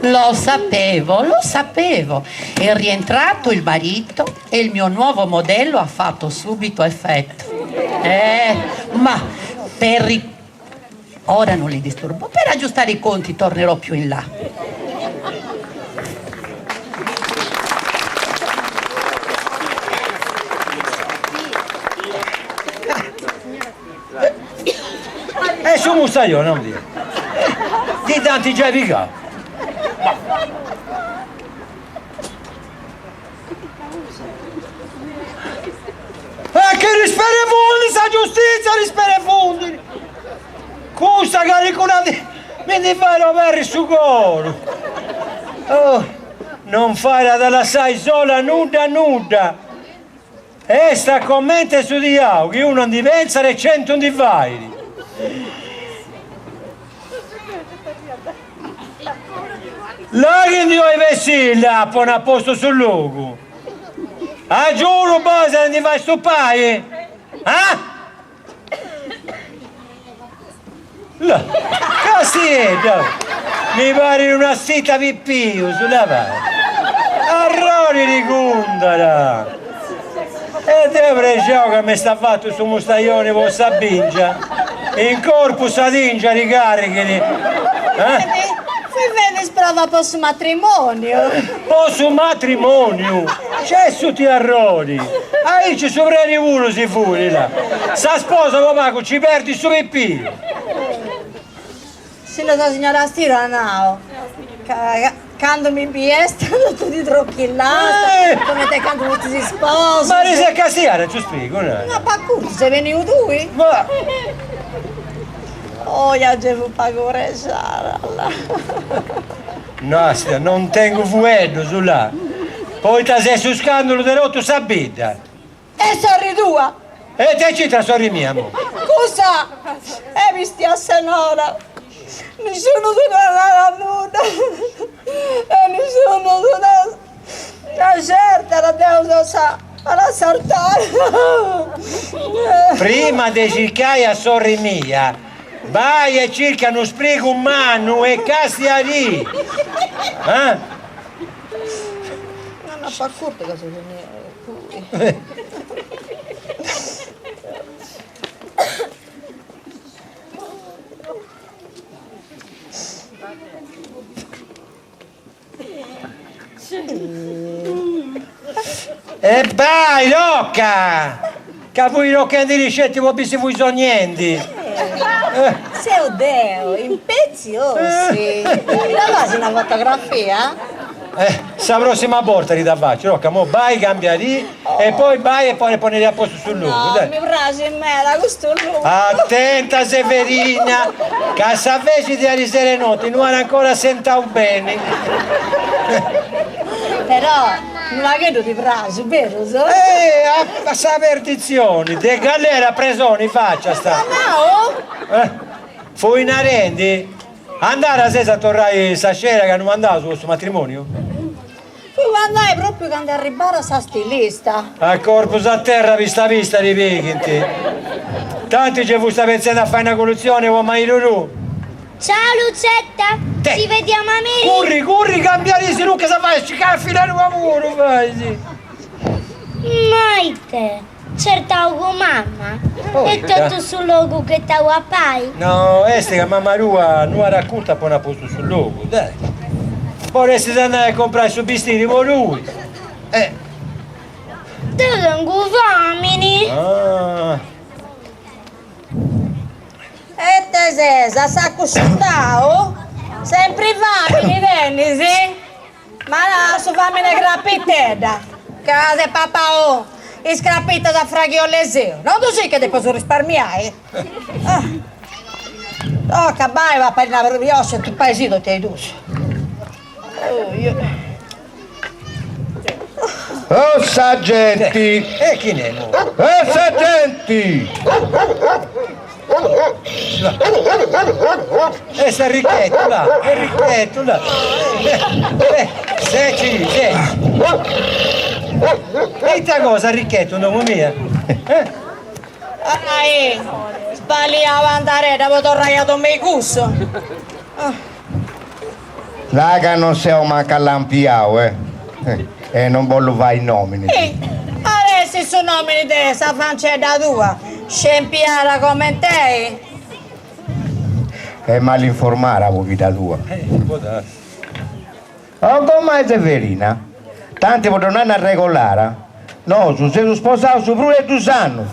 Lo sapevo, lo sapevo. È rientrato il marito e il mio nuovo modello ha fatto subito effetto. Eh, ma per ri... Ora non li disturbo. Per aggiustare i conti tornerò più in là. E su mustaioni aundi est? Ti dd'ant giai pigau. E chi risperefundit sa giustizia risperefundit! Custa calicuna dì mi ndi fait oberri su coru! Oh, non fait a dda lassai sola nudda nudda! Est a comente su diau chi unu ndi pentzat e centu ndi fait. Là chi ndi 'olit bessiri là poni a postu su logu. A giuru bois de ndi fai stupai? Ah? Là, Castiedda! Mi parit una zita pipius, là va. Arrori di cundara! E deu prexau ca m'est fatu su mustaioni po sa bingia, in corpus sa tingia ti carrighit, eh? Fui fendi is provas po su matrimoniu. Po su matrimoniu! Nc'est su tiarrori! Aici su predi puru si furit, là. Sa sposa po pagu ci perdit su pipiu. Si no sa signora Stiro at nau ca candu mi biest totu ti trochillasta, comente candu fustis isposus. Ma ris a castiare su sprigu, nara. No apu acurtu, ses beniu tui? Ma. Oh, ja gei fut pagu prexada, là. Nastia, non tengu fueddus, là. Poita ses su scandulu de totu sa bidda. E sorri tua? E ite c'intrat sorri mia, mo? Cussa est bistia senora. Nisciunu ddu narat nudda e nisciunu ddu acertat, deu seu sa malassortada. Prima de circai a sorri mia, bai e circa unu sprigu mannu e castiadì! Ah? Non apo acurtu ca so beniu qui. E bai, Rocca! Ca fui rocchendi sceti po bì si fui sonniendi. Seu deu, imbeci ossi. Mi dda fais una fotografia? Eh, sa prossima borta ti dda faciu, Rocca, mo bai cambiadì e poi bai e poi poniri a postu su logu, No, dai. mi praxit meda custu logu. Attenta Severina, ca sa feci de arisero noti no at ancora assentau beni. Però unu pagheddu ti praxit, berus? Eh, a sa perdizioni, de galera a presoni faciasta. Nau? Eh, fui narendi, andara ses a torrai sa scera ca no andaus po su matrimoniu? Fui po andai propriu candu arribara sa stilista. A corpus a terra pista pista ti pighint. Tanti ce fusta pentzendi a fai una colazioni po Mairurù. Ciao Lucetta, ci vediamo a merì. Curri, curri, cambiadì, si no che sa fai, ci caffi la rua puru, fai. Ma ite, certau cun mamma e totu su logu ghetau a pari. No, est ca mamma tua no at acurtu a ponni a postu su logu, dai. Podestis andai a comporai su bistiri po tui. Eh. Deu tengu famini. Ah. E te ses assacusciutau? Sempri famini tenis? Ma su famini 'e crapitedda, ca s'est papau is crapitas a fraghioleseu, no ddu scis ca depeus risparmiai? Toca, bai, papa una brioche e tupaisì totu e dus. Oh sa genti! E chi n'est mo? Oh sa genti! E s'arricchettu là, Enrichettu là. Eh, seci, seci. E ita cosa Enrichettu in domu mia? Eh? Ai, sballiau andaredda po torrai a domu 'e cussu. Là ca non seu mancu allampiau, eh. E non bollu fai nominis. Ih, at essi su nomini de sa fancedda tua, scempiada coment'ei? Est malinformada pobidda tua. Eh, po darsi. O gomai Severina, tanti po ddu nai una regolara, nosu seus sposaus prus de dus annus.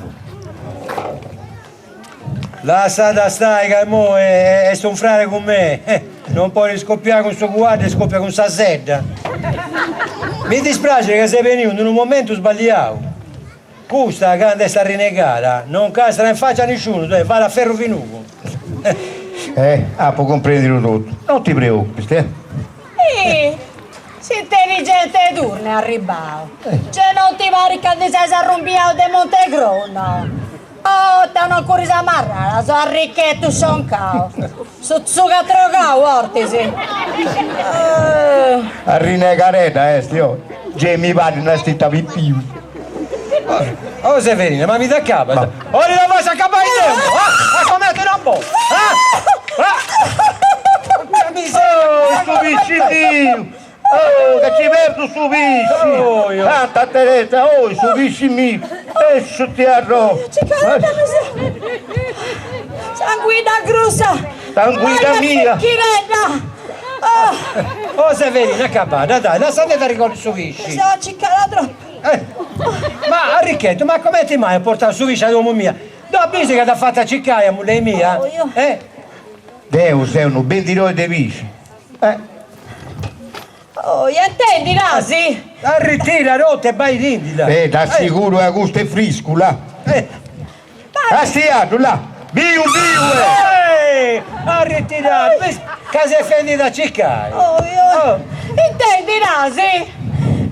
Lassada stai ca immoi est un frare cun mei, non podit scoppiai cun su cuaddu e scoppia cun sa sedda. Mi dispraxit ca ses beniu in unu momentu sballiau. Custa candu est arrinegada non castrat in faccia a nisciunu, fait a ferru finugu. Eh, apu cumprendidu totu, non ti preocupis, eh. Ih, s'intelligente 'e turnu est arribau. Ge non ti parit ca ti ses arrumbiau de Montegrou, no? Oh, ta non curris a marrara, so arrichettu scioncau. Su tzugu atrogau, ortis. Arrinegaredda est, oh. Gei mi parit una stita pipiu. Oh Severina, ma mi dd'acabas? Ora dda fatzu acabai deu! Ah! A comente non bo! Ah! Ah! Oh, su pisci miu! Oh, ca ci perdu su pisci! Santa Teresa, oh, su pisci miu! E su ti arro! S'anguidda grussa! S'anguidda mia! Chiredda! Oh Severina, acabada, dai, lassadedda arregolli su pisci! Seu acicada troppu! Eh, ma Arrichettu, ma comenti mai as portau su pisci a domu mia? Ddu bisi ca t'at fatu acicai a mulleri mia? Eh? Deu seu unu bendidori de pisci. Eh. Oh, intendi, Nasi? Arritira, rotta e baidindila. Eh, t'assiguru ca custu est friscu, là. Eh. Castiaddu, là. Biu, biu, eh. Eh, arritira, ca s'est fendida acicai. Oh, oh. Intendi, Nasi?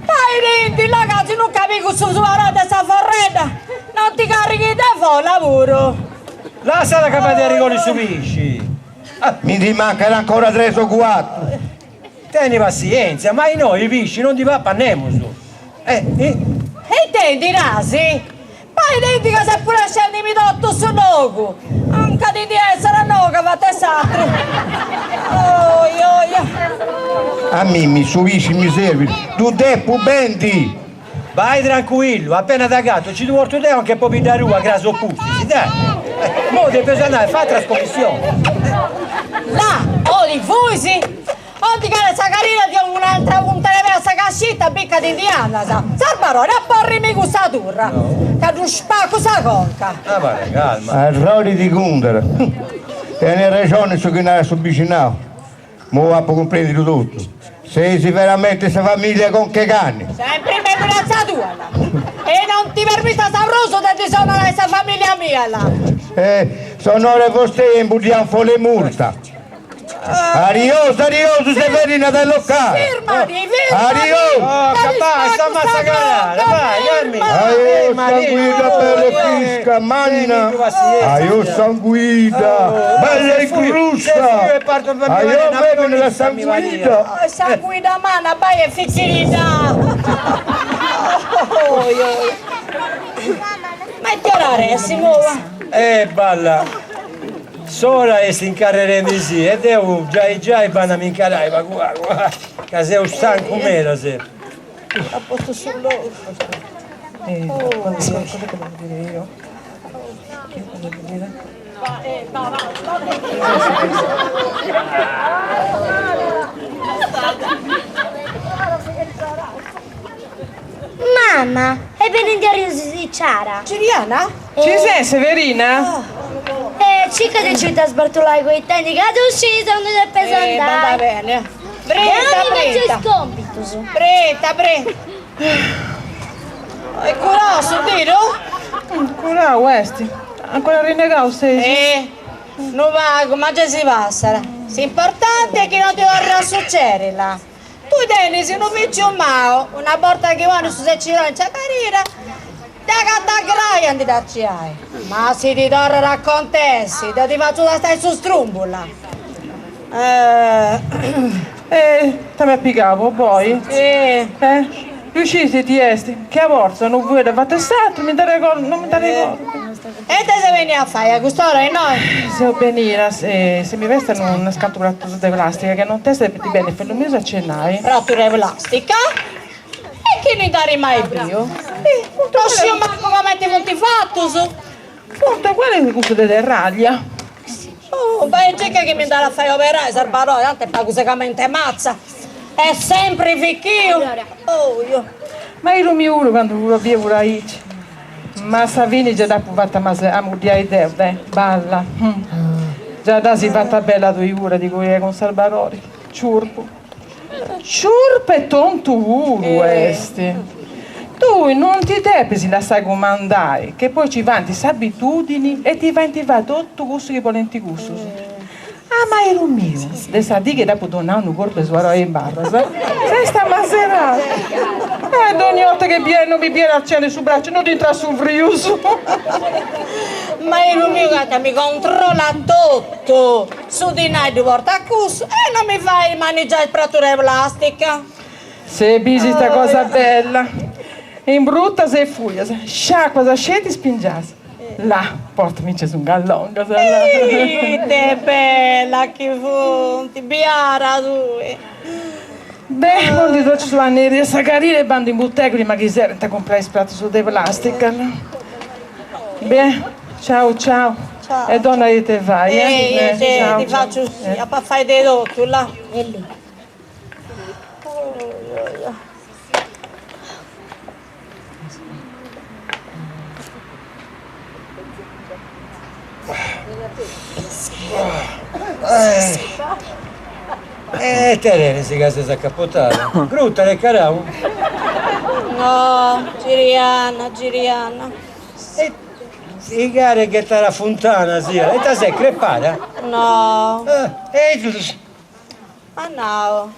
Baidindila, ca si no pigu su suarau de sa forredda, non ti carrighi de fola puru. Lassada ca fait arregolli su pisci. Mi ndi mancat ancora tres o cuatru. Teni passienzia, ma innoi pisci non ndi papat nemus. Eh, eh. Intendi, Nasi? Baidindi ca ses pulescendimi totu su logu. Anca ti ndi essat a nou ca fatu 'e s'atru. Oi, oi. A mimmi su pisci mi servit, ddu depu bendi! Bai trancuillu, appena dd'agatu ci ddu portu deu anche pobidda tua cras o pustis, dai. Imoi depeus andai a fai atras commissionis. Là, o ti fuis, o ti calat sa carina ti 'ongu un'altra punta de pei a sa cascedda. circa ti ndi andas. Sarbarori, aporrimi cussa turra, ca ddu spacu sa conca. Abarra calma. Arrori ti cundat. Tenet rexoni su chi narat su bixinau. Imoi apu cumprendidu totu. Seis veramente sa familia conca 'e cani. Sempri in memoria tua, là. E non ti permitas prus de disonorai sa familia mia, là. Eh, s'onore 'e vostei est imbuddiau in folla 'e murta. Ariosu, ariosu, Severina de Locara. Firmati, firmati! Ariosu! Oh, ca basta, massacrare, vai, Carmi. Aiò, sanguida bella e frisca, manna. Aiò, sanguida, bella e grussa. Aiò, femmina la sanguida. Sanguida manna, bai e ficchirida. Ma ite ora est, imoi? Eh, balla. S'ora est incarrerendisì e deu giai giai bandu a m'incarai pagu pagu, ca seu stancu meda seu. A postu su logu. Mama, est benendi arriu Ciara. Ciriana? Ci ses, Severina? Eh, circa de nci dda sbartulai coitendi ca ddu scis aundi depes andai. Eh, va bene. Brenta, Deu mi fatzu brenta. is compitus. Brenta, brenta. Est curau su didu? Curau est. Ancora arrennegau ses? Eh, unu pagu, ma giai si passat. S'importanti est chi non ti torrit a sucediri, là. Tui tenis unu vìtziu mau, una borta chi ponis su secironi in sa carira, t'agatas grai a ndi dd'artziai. Ma si ti torrat a acontessi, deu ti fatzu tastai su strumbu, là. E ita m'at pigau po boi? Eh. Eh? Ddu sciis ita est? Chi a bortas unu fueddu avatu 'e s'atru mi nd'arregordu, non mi nd'arregordu. E ita ses benia a fai a cust'ora innoi? Seu benia, si mi festas unus cantu pratus de plastica chi nontesta depint benni fillus mius a cenai. Pratus de plastica? E chini nd'at mai biu? Non sciu mancu comenti funt fatus. Funt ugualis a cussus de terraglia. Oh, bai e circa chi mi nd'at a fai operai, Sarbaroi, tantu est pagu segament'e matza. Est sempri fichiu. Oh, Ma iru mi uru candu ddu biu puru aici. Ma a sa fini già dd'apu fata amuddiai deu, deh, balla. Già dd'as fata bella tui puru a ti coiai cun Sarbarori. Ciurpu. Ciurpu e tontu puru est. Tui non ti depis lassai cumandai, che poi ci faint s'abitudini e ti faint fai totu cussu chi bolint cussus. Ah ma 'eru miu, de sa dì chi dd'apu donau unu corpu 'e su arroi in barras, s'est amaserau. E dogni 'orta che biet, non mi biet artziende su bracciu, no dd'intrat su frius. Ma 'eru miu ca mi controllat totu, su dinai ddu portat cussu e non mi fait manigiai is pratus de plastica. Se bis ita cosa bella, imbrutas e fuias, sciacuas sceti is pingias. Là, porta-mi-nci is ungas longas, là. Ite bella chi funt, biara tui. Beh, mo ndi torciu su aneri 'e sa carira e bandu in butega prima chi serrint a comporai is pratus de plastica. Beh, ciau ciau. E dona ite fai, eh. Eh, ti faciu, apu a fai de totu, là. E ite tenis ca ses acapotada? Gruta de carau? No, Giriana, Giriana. E ti paret ghettada a funtana siat, ita ses crepada? No. E Ma nau,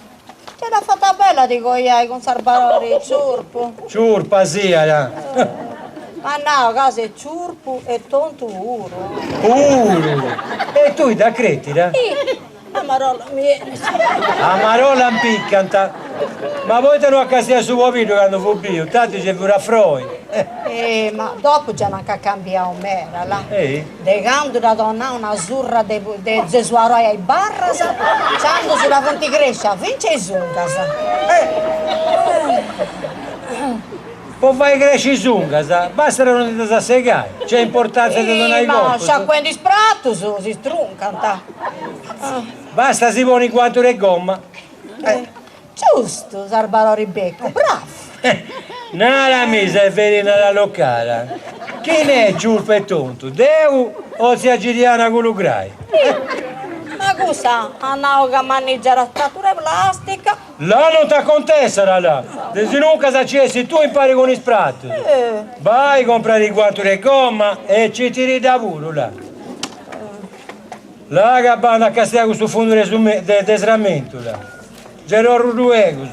Ce dd'as fata bella a ti coiai cun Sarbarori, ciurpu. Ciurpa siat. Ma nau ca ses ciurpu e tontu puru. Puru! E tui dda cretida? Ih, amarolla mi 'enit. Amarolla impiccant. Ma poita no as castiau su pobiddu candu fut biu, tanti nci fut a froi. Eh, ma dopu già nd'at cambiau meda, là. De candu dd'at donau una surra de de su arroi a is barras, intzandus dda funt crescias fintzas is ungas. Po fai cresci is ungas, bastat a non ti ddas segai, c'est importanza de donai Ma corpus. sciacuendi is pratus si struncant. Basta si poni guantus de gomma. Giustu, Sarbarori Beccu, bravu! Narami, Severina la Locara, chini est ciurpu e tontu, deu o tzia Giriana Culugrai? Ma cussa at nau ca manigiat tratura 'e plastica. Là non t'acontessat, là! De sinuncas ci essi tui impari cun is pratus. Bai, comprari guantus de gomma e citiridda puru, là. Là ca bandu a castiai custu fundu de de sramentu, là. Gerorru ddu egus.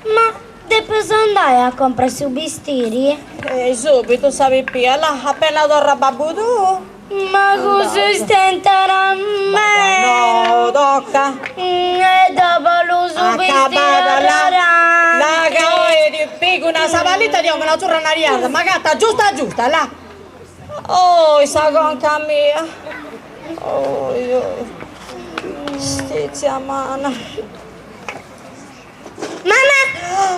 Ma depes andai a comprai su bistiri? E subitu sa pipia, là, appena torrat babbu tuu. Ma cussu stentat meda. No, tocca. E dda bollu su bistiri arrorau. Là ca oi ti pigu una sapallita ti 'ongu una surra nariada, m'agatas giusta giusta, là. Oi sa conca mia. Oi oi. Stizia mana. Mama!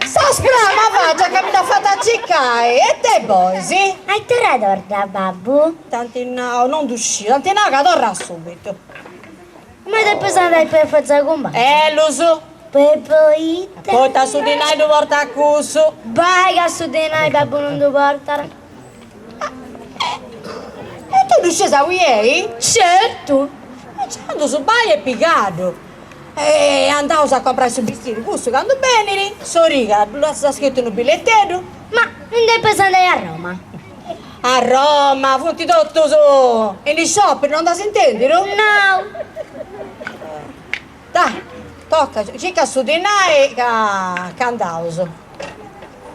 Sa sprama faccia ca mi dd'at fata circai! E ite bois? A ita ora torrat babbu? T'anti nau, non ddu sciu, t'anti nau ca torrat subitu. Ma depes andai per forza cun babbu? Ellus! Per poita? Poita su dinai ddu portat cussu. Bai ca su dinai babbu non ddu portat. E tui ddu scias aundi est? Certu! E intzandus bai e pigaddu. E andaus a comprai su bistiri, cussu candu benit, s'origa, ddu lassas scritu unu billetteddu. Ma non depes andai a Roma? A Roma, funt totus in isciòpiru, non dd'as intendidu? No! Dai, toca, circa su dinai ca andaus.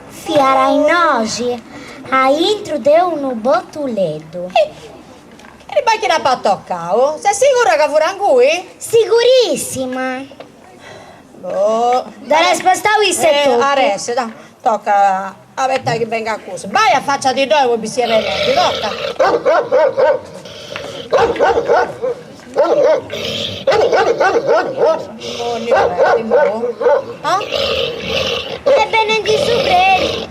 Fiat innoxi, aintru de unu botuleddu. Chini bai chi dd'apat tocau? Ses sigura ca fut ingui? Sigurissima! Boh. Dd'at spostau issa etotu. Aressi, da. Toca a abetai chi bengat cussu. Bai afacia ti ddoi po biri si est benendi, toca. Dimoniu est, imou? Ah? Est benendi su predi.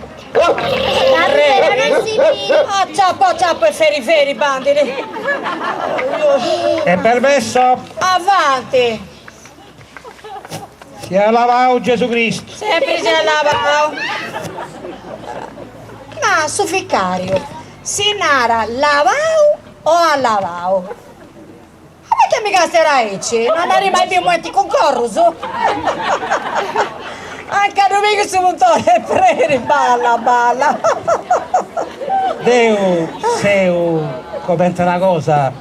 Acciappo, acciappo e feri feri, bandiri. È permesso? Avanti. Sia lavau Gesù Cristo. Sempri sia lavau. Ma su vicariu si narat lavau o allavau? Ma poita mi castiat aici? Non ari mai biu moenti cun corrus? Anca ddu pigu su puntoni 'e predi, balla balla. Deu seu comente una cosa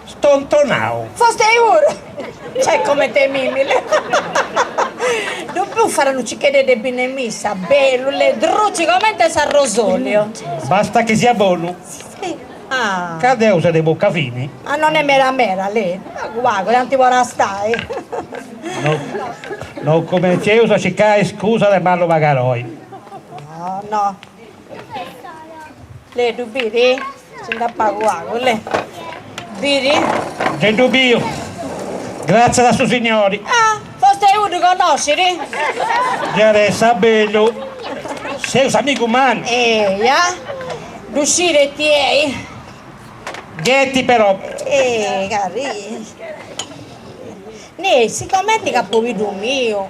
stontonau. Fostei puru! Cioè comente mimile. Ddu bufat unu cicheddu de binu 'e missa, bellu, druci comente s'arrosoliu. Basta chi siat bonu. Ah. Ca deu seu de buca fini. Ah non est meda meda, lei. Pagu pagu, tanti po tastai. No, no cumentzeus a circai scusa de mallu pagaroi. No, no. Lei ddu biri? Nci nd'at pagu pagu, lei. Biri? Gei ddu biu. Gràtzias a su Signori. Ah, fostei ddu connoscit? Già est bellu. Seus amigus mannus. Eia. Ddu sciri ti ei? Ghetti però. Eh, carì. Nì, sicomenti ca pobiddu miu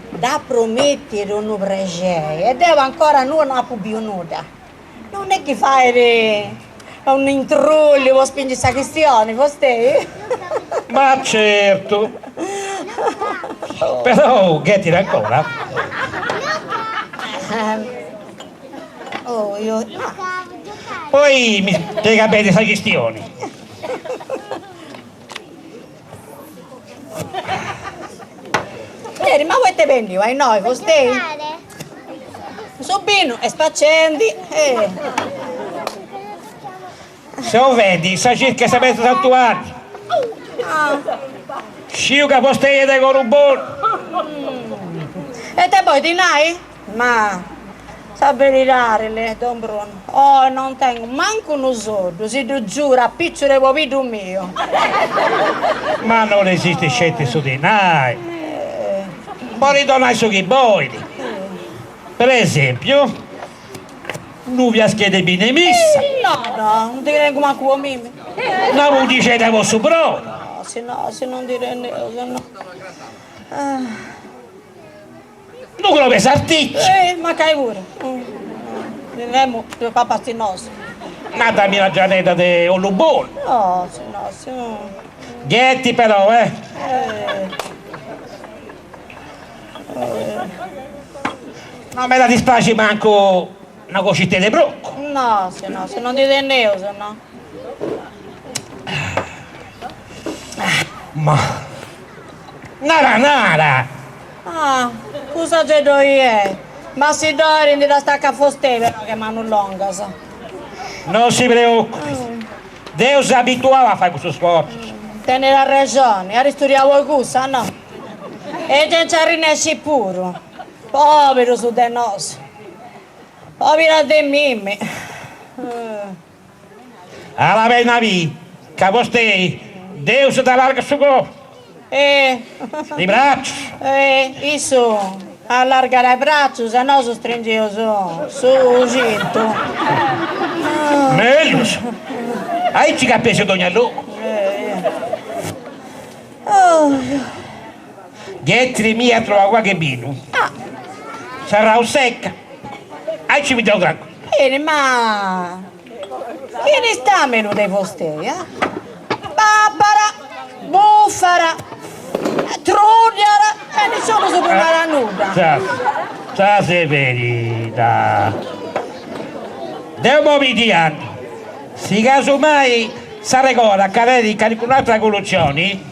dd'at promìtidu unu prexeri e deu ancora no apu biu nudda, non est chi fait unu intrulliu po spingi sa chistioni, fostei? Ma certu. Però ghettila ancora. Poi mi spiega beni sa chistioni. Neri, ma poita est benniu a innoi fostei? Su binu est spacendi e. Seu fendi sa circa 'e sa festa 'e Santu 'Anni. Sciu ca fostei est de coru bonu. E ite bolit nai? Ma sa beridadi, leh, don Bruno, oi non tengu mancu unu soddu, si ddu giuru a picciu de pobiddu miu. Ma non esistit sceti su dinai. Podit donai su chi bolit. Per esempiu, unu fiascheddu 'e binu 'e missa. No, no, non ndi tengu mancu po mimi. Una buddixedda po su brodu. si no, si non ndi teneus, no. Unu crobu 'e sartìcia. Eh, mancai puru. Ndi ddu papastis nosu. Una miragianedda de ollu bonu. No, si no, si. Ghetti però, eh. No m'at a dispraxi mancu una coscittedda 'e procu. No, si no, si non ndi teneus, no. Ma. Nara nara! Ah, cussa gei ddoi est. Ma si ddoi ndi dda stacat fostei però che manus longas. Non si preocupit, deu seu abituau a fai custus sforzus. Tenit arrexoni, at studiau po cussa, no? E gei nci arrennescit puru. Poberus de nosu. Pobera de mimmi. Ala beni a biri ca vostei Deus dd'allargat su coru. Eh. I bratzus. Eh, issu allargat i bratzus e nosu stringeus su cintu. Mellus. Aici capeus dogna logu. Ghettiri mi a trova qualche binu. Serrau secca. Aici mi deu tranquillu. Beni, ma chini sta mellus de fostei, ah? Papara, bufara, truddiara e nisciunus ddu narat nudda. Sa, sa Severina. Deu imoi mi ndi andu. Si casu mai s'arregordat ca tenit calincun'atra coluzioni,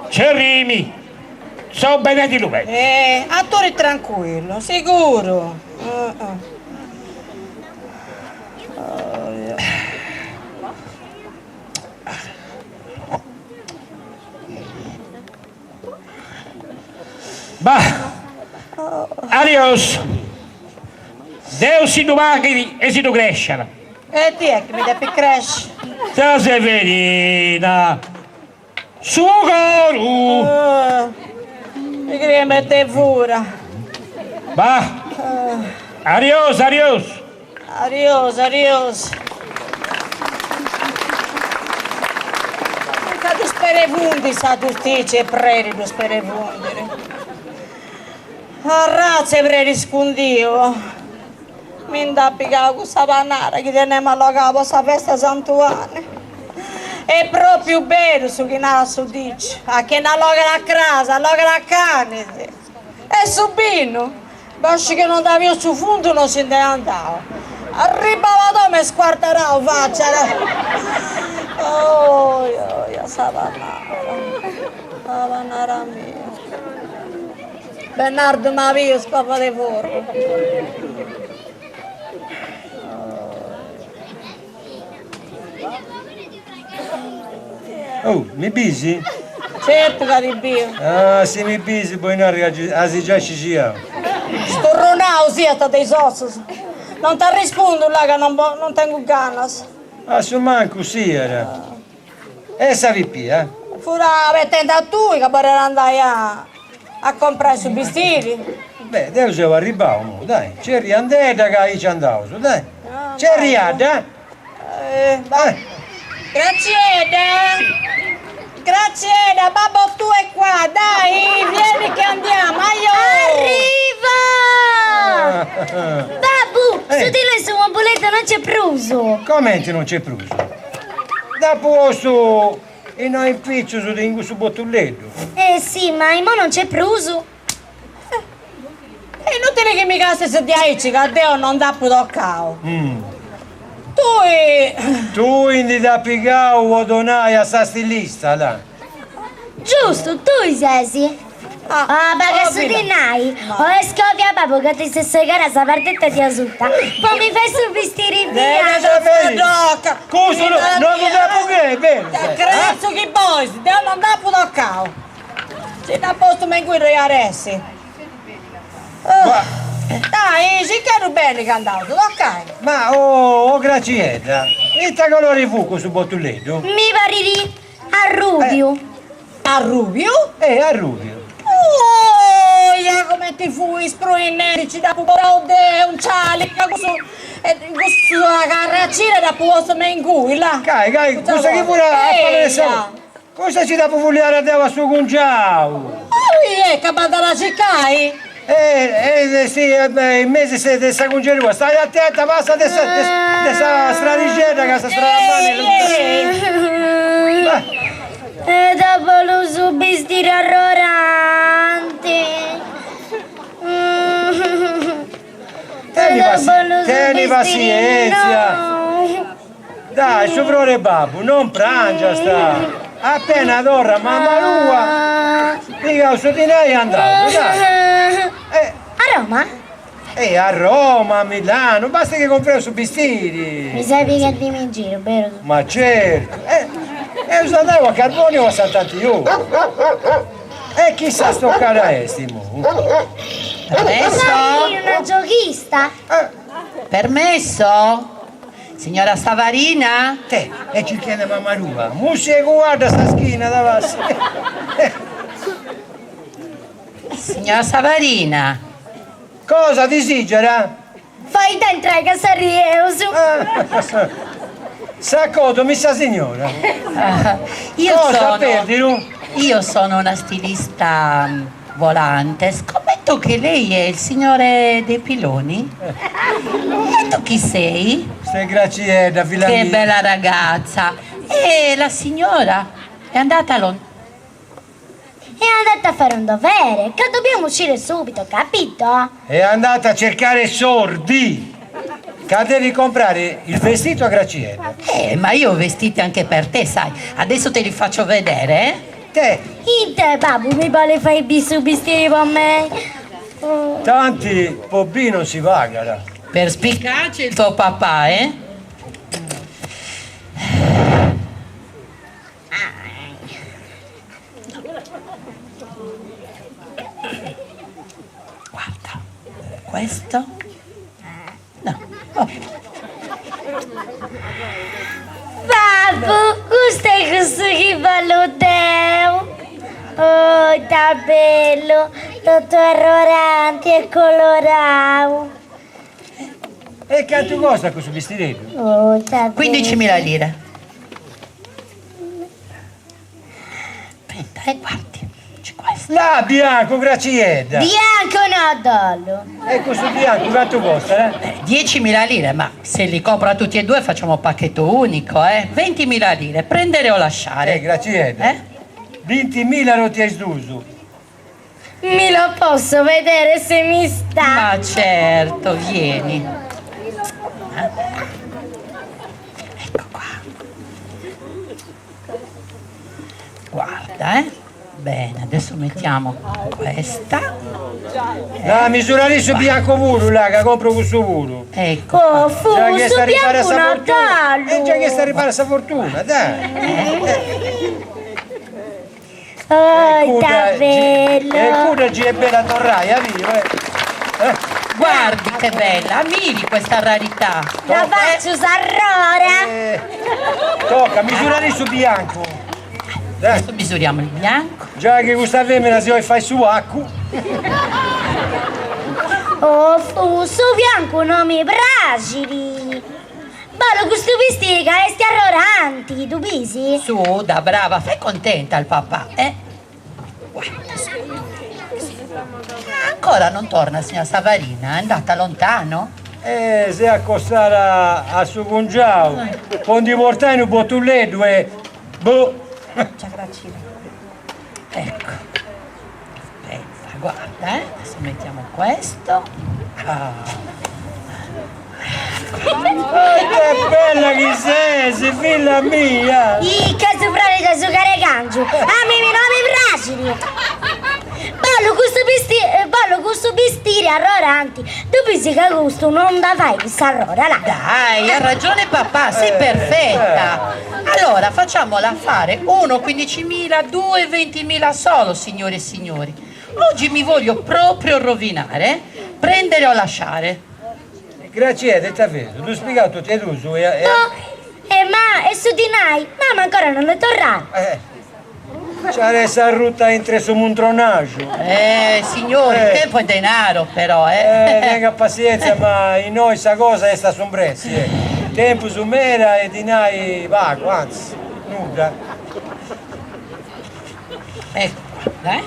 Cerrimi, so benendi luego. Eh, aturi trancuillu, siguru. Bah, adios. Deus si ddu paghit e si ddu cresciat. E ita est chi mi depit cresci. Sa Severina. Su coru! Mi crei mette fura. Bah! Adios, adios! Adios, adios. Ca ddu sperefundit sa giusticia e preri ddu sperefundit. Arratza 'e preri scundiu. Mi nd'at pigau cussa panara chi tenemu allogau po sa festa 'e Santu 'Ani. Est propriu beru su chi narat su diciu, a chini allogat a cras, allogat a canis. E su binu? Basci chi non nd'abiu su fundu non si nd'est andau. Arribau a domu est scuartarau facciara. Oi oi a sa panara, sa panara mia. Bennardu m'at biu scova de forru. Oh, mi bisi? Certu ca ti biu. Ah, si mi bisi bolit narri ca asi giai scixiau. Sturrunau siat de is ossus. Non t'arrispundu là ca non tengu ganas. A su mancu siat. E sa pipia? Fut abetendi a tui ca boliat andai a a comporai su bistiri. Beh, deu seu arribau imoi, dai, cerriandedda ca aici andaus, dai. Cerriadda! Graziedda! Graziedda, babbo tuo è qua, dai, vieni che andiamo, aio! Arrivo! Babbu, su dinai in su mobuleddu non c'est prus! Comenti non c'est prus? Dd'apu postu innoi in pitzus de in cussu botulleddu. Eh si, ma imoi non c'est prus. È inutili chi mi castis diaici ca deu non dd'apu tocau. Tui. Tui ndi dd'as pigau po donai a sa stilista, là. Giustu, tui ses? Ah, paga su dinai, o est scovia babbu ca ti ses segada sa partetta di asuta po mi fai su bistiri biancu. Custu no ddu depu crei, beru? Crei su chi bois, deu non dd'apu tocau. Si dd'at postu me ingui ddoi at essi. Dai, circheddu beni ca andaus, tocai. Ma o Graciedda, ita colori fut cussu botulleddu? Mi parrit arrubiu. Arrubiu? Eh, arrubiu. Oia, comenti fui spruinendi, nci dd'apu portau deu, nc'aliga, cussu, cussa carracina dd'apu postu me ingui, là. Cai, cai, cussa chi fut a palas de sa. Custa si dd'apu fulliara deu a su cungiau! Oi est ca b'andat a circai? Eh, eh, si, in mesu de sa cungerua, stai atenta, passa de sa, de sa stradixedda ca sa strada manna E dda bollu su bistiri arroranti. Teni teni passienzia. Dai, su frore 'e babbu, non prangiast! Appena torrat mamma tua, pigaus su dinai e andaus, dai! A Roma? Eh, a Roma, a Milano, basta chi compreus su bistiri! Mi ses pighendimi in giru, berus? Ma certu! E eus andau a Carbonia o a Sant'Antiogu? E chissà stoccada est imou? Permesso? Una gioghista? Permesso? Signora Savarina? Te, e circhende mamma tua, mussi e guarda sa schina da passi. Signora Savarina? Cosa disigera? Fai dentro ca s'arrieus. S'acodo mi sa signora. Io Cosa sono, perdidu? io sono una stilista Volante, scommetto che lei è il signore dei piloni? E tu chi sei? Sei Graziella, filla Che mia. bella ragazza! E la signora è andata lontano. È andata a fare un dovere, che dobbiamo uscire subito, capito? È andata a cercare sordi. Ca devi comprare il vestito a Graziella. Eh, ma io ho vestiti anche per te, sai. Adesso te li faccio vedere, eh? Te. Inte, babbu, mi vuole fare i su bistiri per me. Tanti po bì non si pagat. Perspicace il tuo papà, eh? Guarda, questo No. Oh. Babbu, custu est cussu chi bollu deu. Oh, ita bellu, totu arroranti e colorau. E cantu costat cussu bistireddu? Oh, ita bellu. 15.000 lire. Aspetta, eh, guardi, c'è questo. Là, biancu, Graziedda! Bianco no, dd'ollu. E questo bianco quanto costa, eh? 10.000 lire, ma se li compra tutti e due facciamo pacchetto unico, eh? 20.000 lire, prendere o lasciare. Eh, Graziedda. Eh? 20.000 non ti hai sdusu. Mi lo posso vedere se mi sta? Ma certo, vieni. Ecco qua. Guarda, eh. Bene, adesso mettiamo questa. La misura lì su bianco puru, là, che compro questo puru. Ecco. Oh, fu, Già che su sta a ripara bianco sa no fortuna. E già che sta a dd'ollu. ripara sa fortuna, dai. Oh, Cuda, ita E bellu. cuda gi è bella torraia, vivo, eh. Guardi che bella, ammiri questa rarità. La faccio s'arrora. Eh, tocca, misura lì su bianco. Dai. Adesso misuriamo il bianco. Già che questa femmina si vuole fare su acqua. Oh, fu, su bianco non mi praxiri. Bello custu bistiri ca est arroranti, ddu bisi? Su, da brava, fai contenta al papà, eh? Guarda, su. Ancora non torna, signora Savarina, è andata lontano? Eh, s'est accostata a su cungiau, po ndi portai unu botulleddu e boh. Ecco. Aspetta, guarda, eh. Adesso mettiamo questo. Ah. Oh, che bella chi sei, filla mia! Ih, ca su frori de su carecangiu, a mimi no mi praxiri! Bollu custu bisti bollu custu bistiri arroranti, ddu bisi ca custu non dda fait s'arrora, là! Dai, ha ragione papà, sei perfetta! Allora, facciamo l'affare, uno 15.000, due 20.000 solo, signore e signori. Oggi mi voglio proprio rovinare, prendere o lasciare. Grazie, ita feus, ddu spiegaus totu e duus e. Oh, e ma, e su dinai? Mama ancora non è torrata. Eh, c'at essi arruta intre su muntronaxu. Eh, signori, Eh. tempo è denaro però, eh. Eh, tenga pazienza, ma innoi sa cosa est a s'umbressi, eh. Tempus meda e dinai pagu, anzi, nudda. Ecco qua, eh?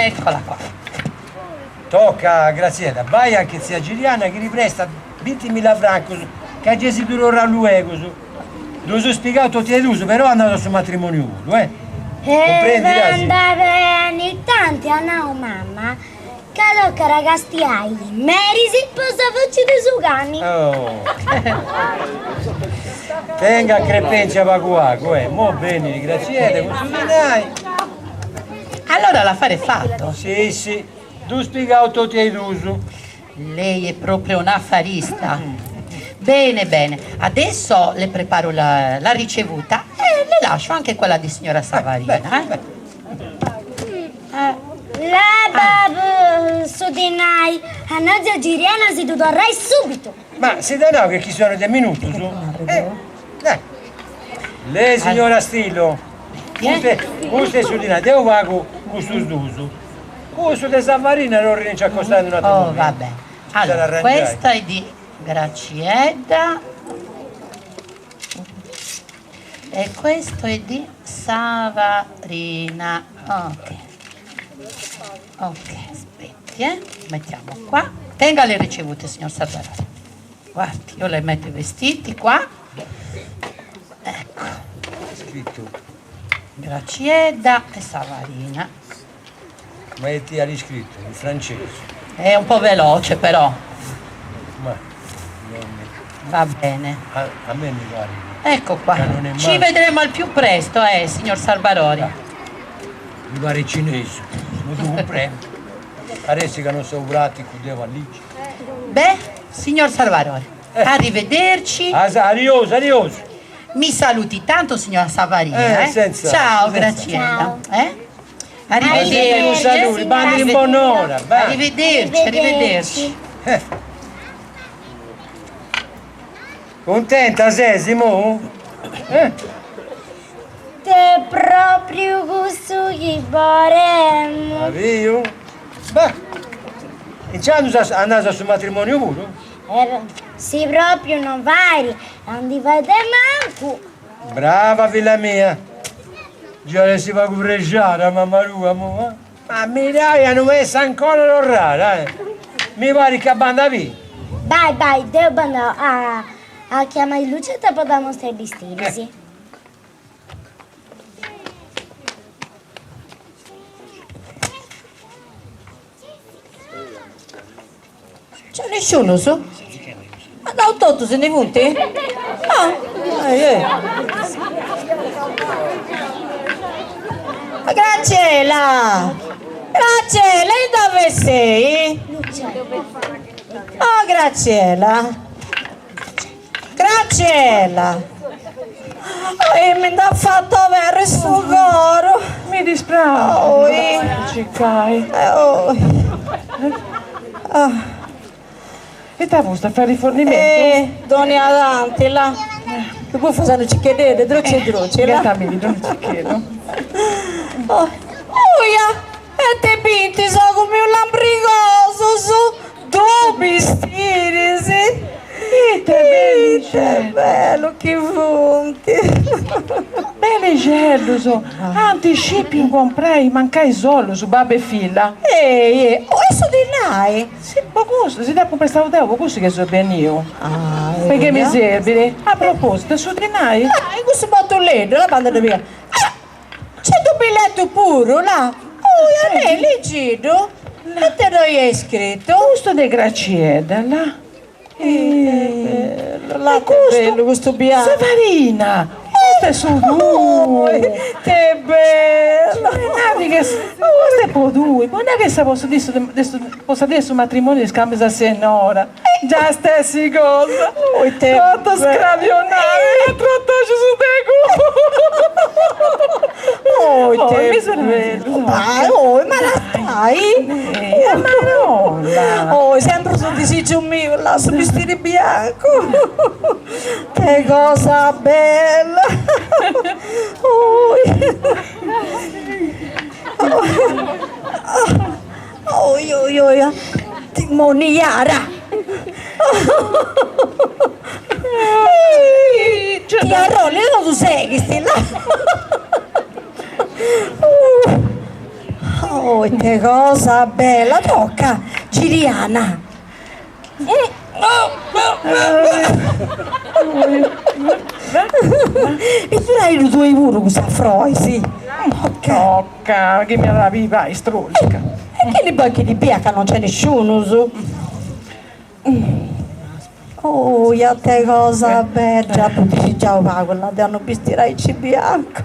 Eccola qua. Tocca, Graziella, bai anche tzia Giliana chi ti prestat bintimilla francos ca gei si ddu torrat luegus. Ddus as pigau totu e duus, però andaus a su matrimoniu puru, eh? E anda beni, tanti at nau mama ca tocat a castiai is meris po sa faci de su cani. Oh. Tenga crepèntzia pagu pagu, eh. Mo benit Graziella cun su dinai. Allora l'affare è fatto. Si, si, ddus pigau totu e duus. Lei è proprio un'affarista. Bene, bene, adesso le preparo la, la ricevuta e le lascio anche quella di signora Savarina. Eh. La babu, su dinai, a nai tzia Giriana si ddu torrai subito. Ma si dda nau ch'est chistioni de minutus? Eh, dai. Lei signora Stillo, custu est su dinai, deu pagu custus duus. Cussu de Savarina torrit a acostai in un'atru Oh, va bene. Allora, questa è di Graciedda e questo è di Savarina. Ok. Ok, aspetti, eh. Mettiamo qua. Tenga le ricevute, signor Sarbaroli. Guardi, io le metto i vestiti qua. Ecco. Scritto. Graciedda e Savarina. Ma e ti ha riscritto in francese? È un po' veloce però. Ma non mi... Va bene. A, a me mi pare. Ecco qua. Che non è Ci male. vedremo al più presto, eh, signor Sarbarori. Mi pare cinese, non ti comprendo. Adesso che non sono pratico, devo a Beh, signor Sarbarori, arrivederci. Adios, adios. Mi saluti tanto, signora Savarina. Eh, Eh, senza- Ciao, senza. Graziella. Eh? Arrivederci. Un saluto, mandi in buon'ora, va. Arrivederci, arrivederci. Eh. Contenta sei, mo? Eh? T'est propriu cussu chi bolemu. Avio? Beh, intzandus andaus a su matrimoniu puru? Si propriu non fait, non ndi fait de mancu. Brava filla mia! Già si pagu prexada mamma tua mo, eh? Ma Miraia no est ancora torrada, eh? Mi parit ca bandat bia. Bai, bai, deu bandu a a chiamai Lucietta po dd'amostai is bistiris. C'è nesciunus? Andau totus si ndi funt? Ah, eh, eh. Graziella! Graziella, indabe sei? Oh, Graziella! Graziella! Oi, mi nd'at fatu aberri su coru. Mi dispraxit. Oi. Circai. Oi. Ita fust a fai rifornimento? Eh, dònnia tanti, là. Ti bufas unu cicheddeddu, druci druci, là. Ghetamì unu cicheddu. Oia! E te bintis ogus mius lambrigosus, dus bistiris! Ite bellu! Ite bellu chi funt! Bellixeddus! Ant scipiu comprai mancai solus, babbu e filla. Ei, ei, oh e su dinai? Si, po cussu, si dd'apu prestau deu, po cussu chi seu beniu. Perché mi serbit. A propositu, su dinai? Ah, in cussu batuleddu, là bandu a ddu pigai. Ah! Nc'est unu billetu puru, là! Oi, a lei, ligiddu! Ite ddoi est scritu? Custu de Graciedda, là! Ite bellu, là, ite bellu custu biancu! Savarina! Custu est su tuu! Ite bellu! Nadi che custu est po tui, po nai che sa po su dì po sa dì de su matrimoniu iscambias a sennora. Già stessi cosa. Totu scrabionau e trotoxu su de Oi, te bellu. Oi, ma la stai? Ma Oi, sempri su disigiu miu, là, su bistiri biancu. Te cosa bella. Oi. Oi, oi, oi, timoniara! Ti arrolli, no ddu seghis, là! Oh, ite cosa bella, tocca, Giliana. Misurai tui puru cussa froi, si. Tocca. Tocca, chi mi at a pipai, strollica. E chini boit chi ti biat ca non nc'est nisciunus? Oh, ite cosa bella, già apu disigiau pagu là de unu bistiri aici biancu.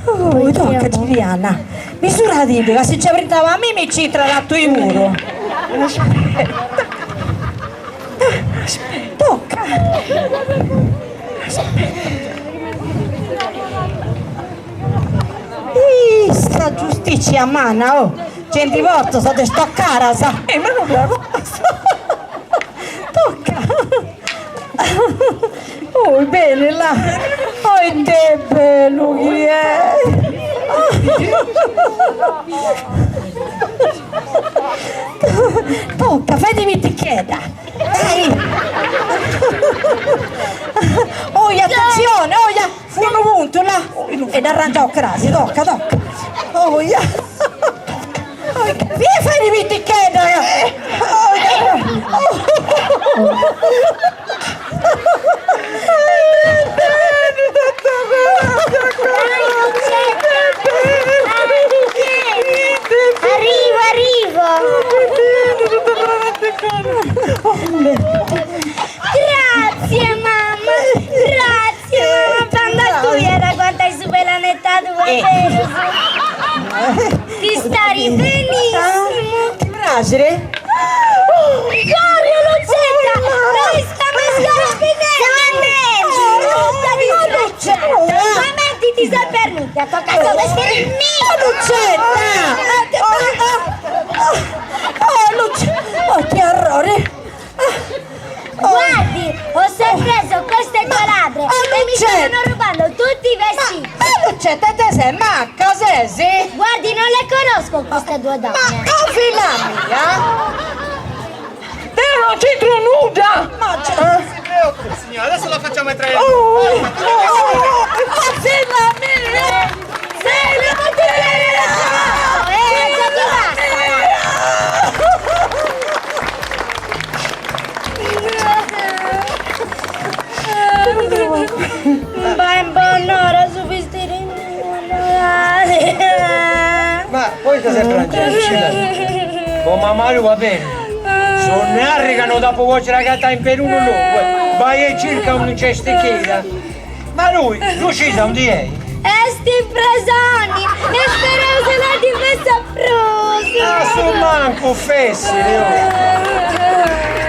Oh, tocca Giliana, misuradiddu ca si nci brintau a mimi nci intrat a tui puru. Aspetta, tocca. Aspetta. Issa giusticia manna, oh! Genti forte sa de stocaras. E ma non la posso. Tocca. Oh, bene là. Oh, ite bellu chi est. Tocca, fai mitichedda. Dai. Oi, attenzione, oia. Fu unu puntu, là. E dd'arrangiaus crasi, tocca, tocca. Oia. Via fai mitichedda. Arrivo, arrivo! Grazie mamma, grazie mamma, pranda tui a raccontai su pianeta tua, vero? Ti stari benissimo! Ti praxit? Corri Lucetta! Dove sta scarpinelli? Tutta distrutta! Ma mettiti sei perduta, tocca solo essere mio! Lucetta! Oh, Lucetta! Oh, che orrore! Guardi, ho sorpreso queste due ladre e mi stanno rubando tutti i vestiti! Ma Lucetta, te sei macca, sei sì? Guardi, non le conosco queste due donne! Ma oh, filla mia! Te non c'entro nulla! Ma c'è... Non si preoccupi signora, adesso la facciamo entrare. Oh, oh, oh, oh, filla mia! Sei la mia! Eh, già ti basta! Va in buon'ora su vestire Ma poi cosa sei piangendo? Con mamma va bene. Sono arricano dopo voce la gatta in peruno lungo. Vai e circa un cestichina. Ma lui, l'uscita un die. Esti presani e spero se la difesa prusa. Ah, su manco fessi,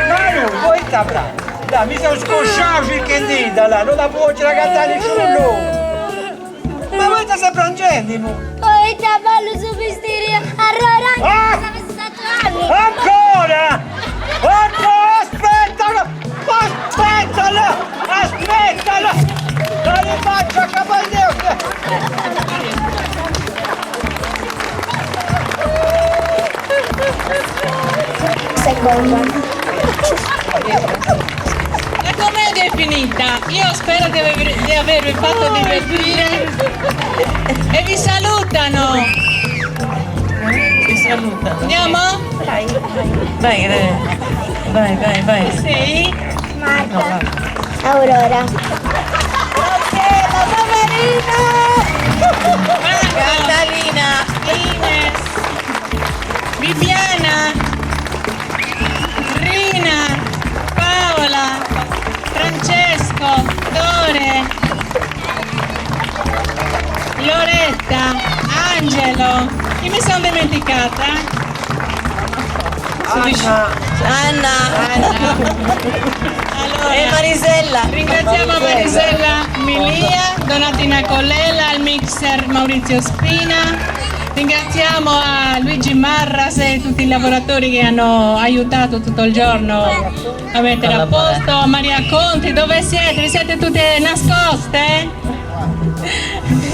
Ma lui, poi sta bravo. Dai, mi sono scosciato il che dita là, non da voce la gatta nessuno. Ma voi stai piangendo, mo? Poi ti ballo su vestire allora Ah! Ancora! Ancora! Aspettalo! Aspettalo! Aspettalo! Non li faccio a capire! Seconda. La commedia è finita. Io spero di, aver- di avervi fatto divertire. E vi salutano. Vi salutano. Andiamo? Vai, vai, vai, vai, vai. Sì. Marta. Aurora. Catalina. Ines. Bibiana. Rina. Paola. Francesco. Dore. Loretta. Angelo. Chi mi sono dimenticata? Anna. Anna. Allora, E Marisella. Ringraziamo Marisella Milia, Donatina Colella, al mixer Maurizio Spina. Ringraziamo a Luigi Marras e tutti i lavoratori che hanno aiutato tutto il giorno a mettere a posto. Maria Conti, dove siete? Vi siete tutte nascoste?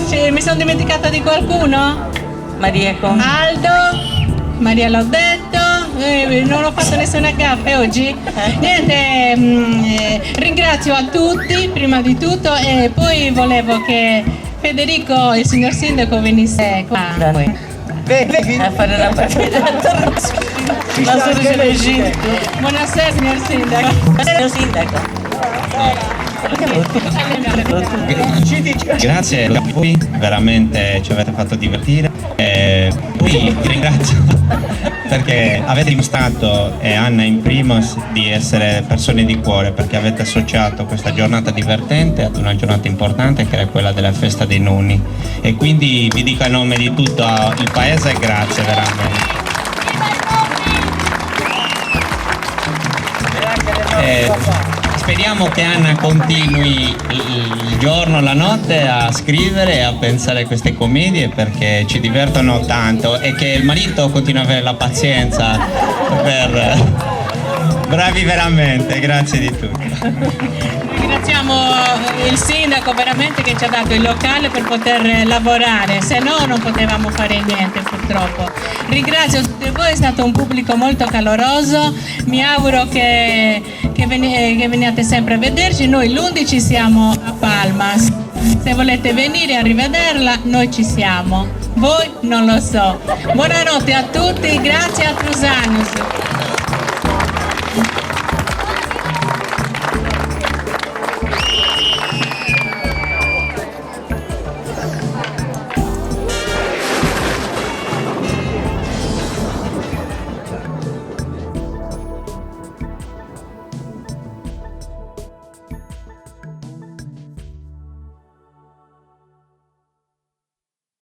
Sì, mi sono dimenticata di qualcuno? Maria Conti. Aldo, Maria l'ho detto, eh, non ho fatto nessuna gaffe oggi. Niente, mm, eh, ringrazio a tutti prima di tutto e poi volevo che... Federico, il signor sindaco venisse qua. Da noi. A fare una partita. Buonasera signor sindaco. Signor sindaco. Grazie a voi, veramente ci avete fatto divertire. E vi ringrazio perché avete dimostrato, e Anna in primis, di essere persone di cuore perché avete associato questa giornata divertente ad una giornata importante che era quella della festa dei nonni. E quindi vi dico a nome di tutto il paese grazie veramente. Eh, speriamo che Anna continui il giorno, la notte a scrivere e a pensare a queste commedie perché ci divertono tanto e che il marito continui ad avere la pazienza per... Bravi veramente, grazie di tutto. Ringraziamo il sindaco veramente che ci ha dato il locale per poter lavorare, se no non potevamo fare niente purtroppo. Ringrazio tutti voi, è stato un pubblico molto caloroso, mi auguro che, che, veni- che veniate sempre a vederci, noi l'11 siamo a Palmas, se volete venire a rivederla noi ci siamo, voi non lo so. Buonanotte a tutti, grazie a Trusanus.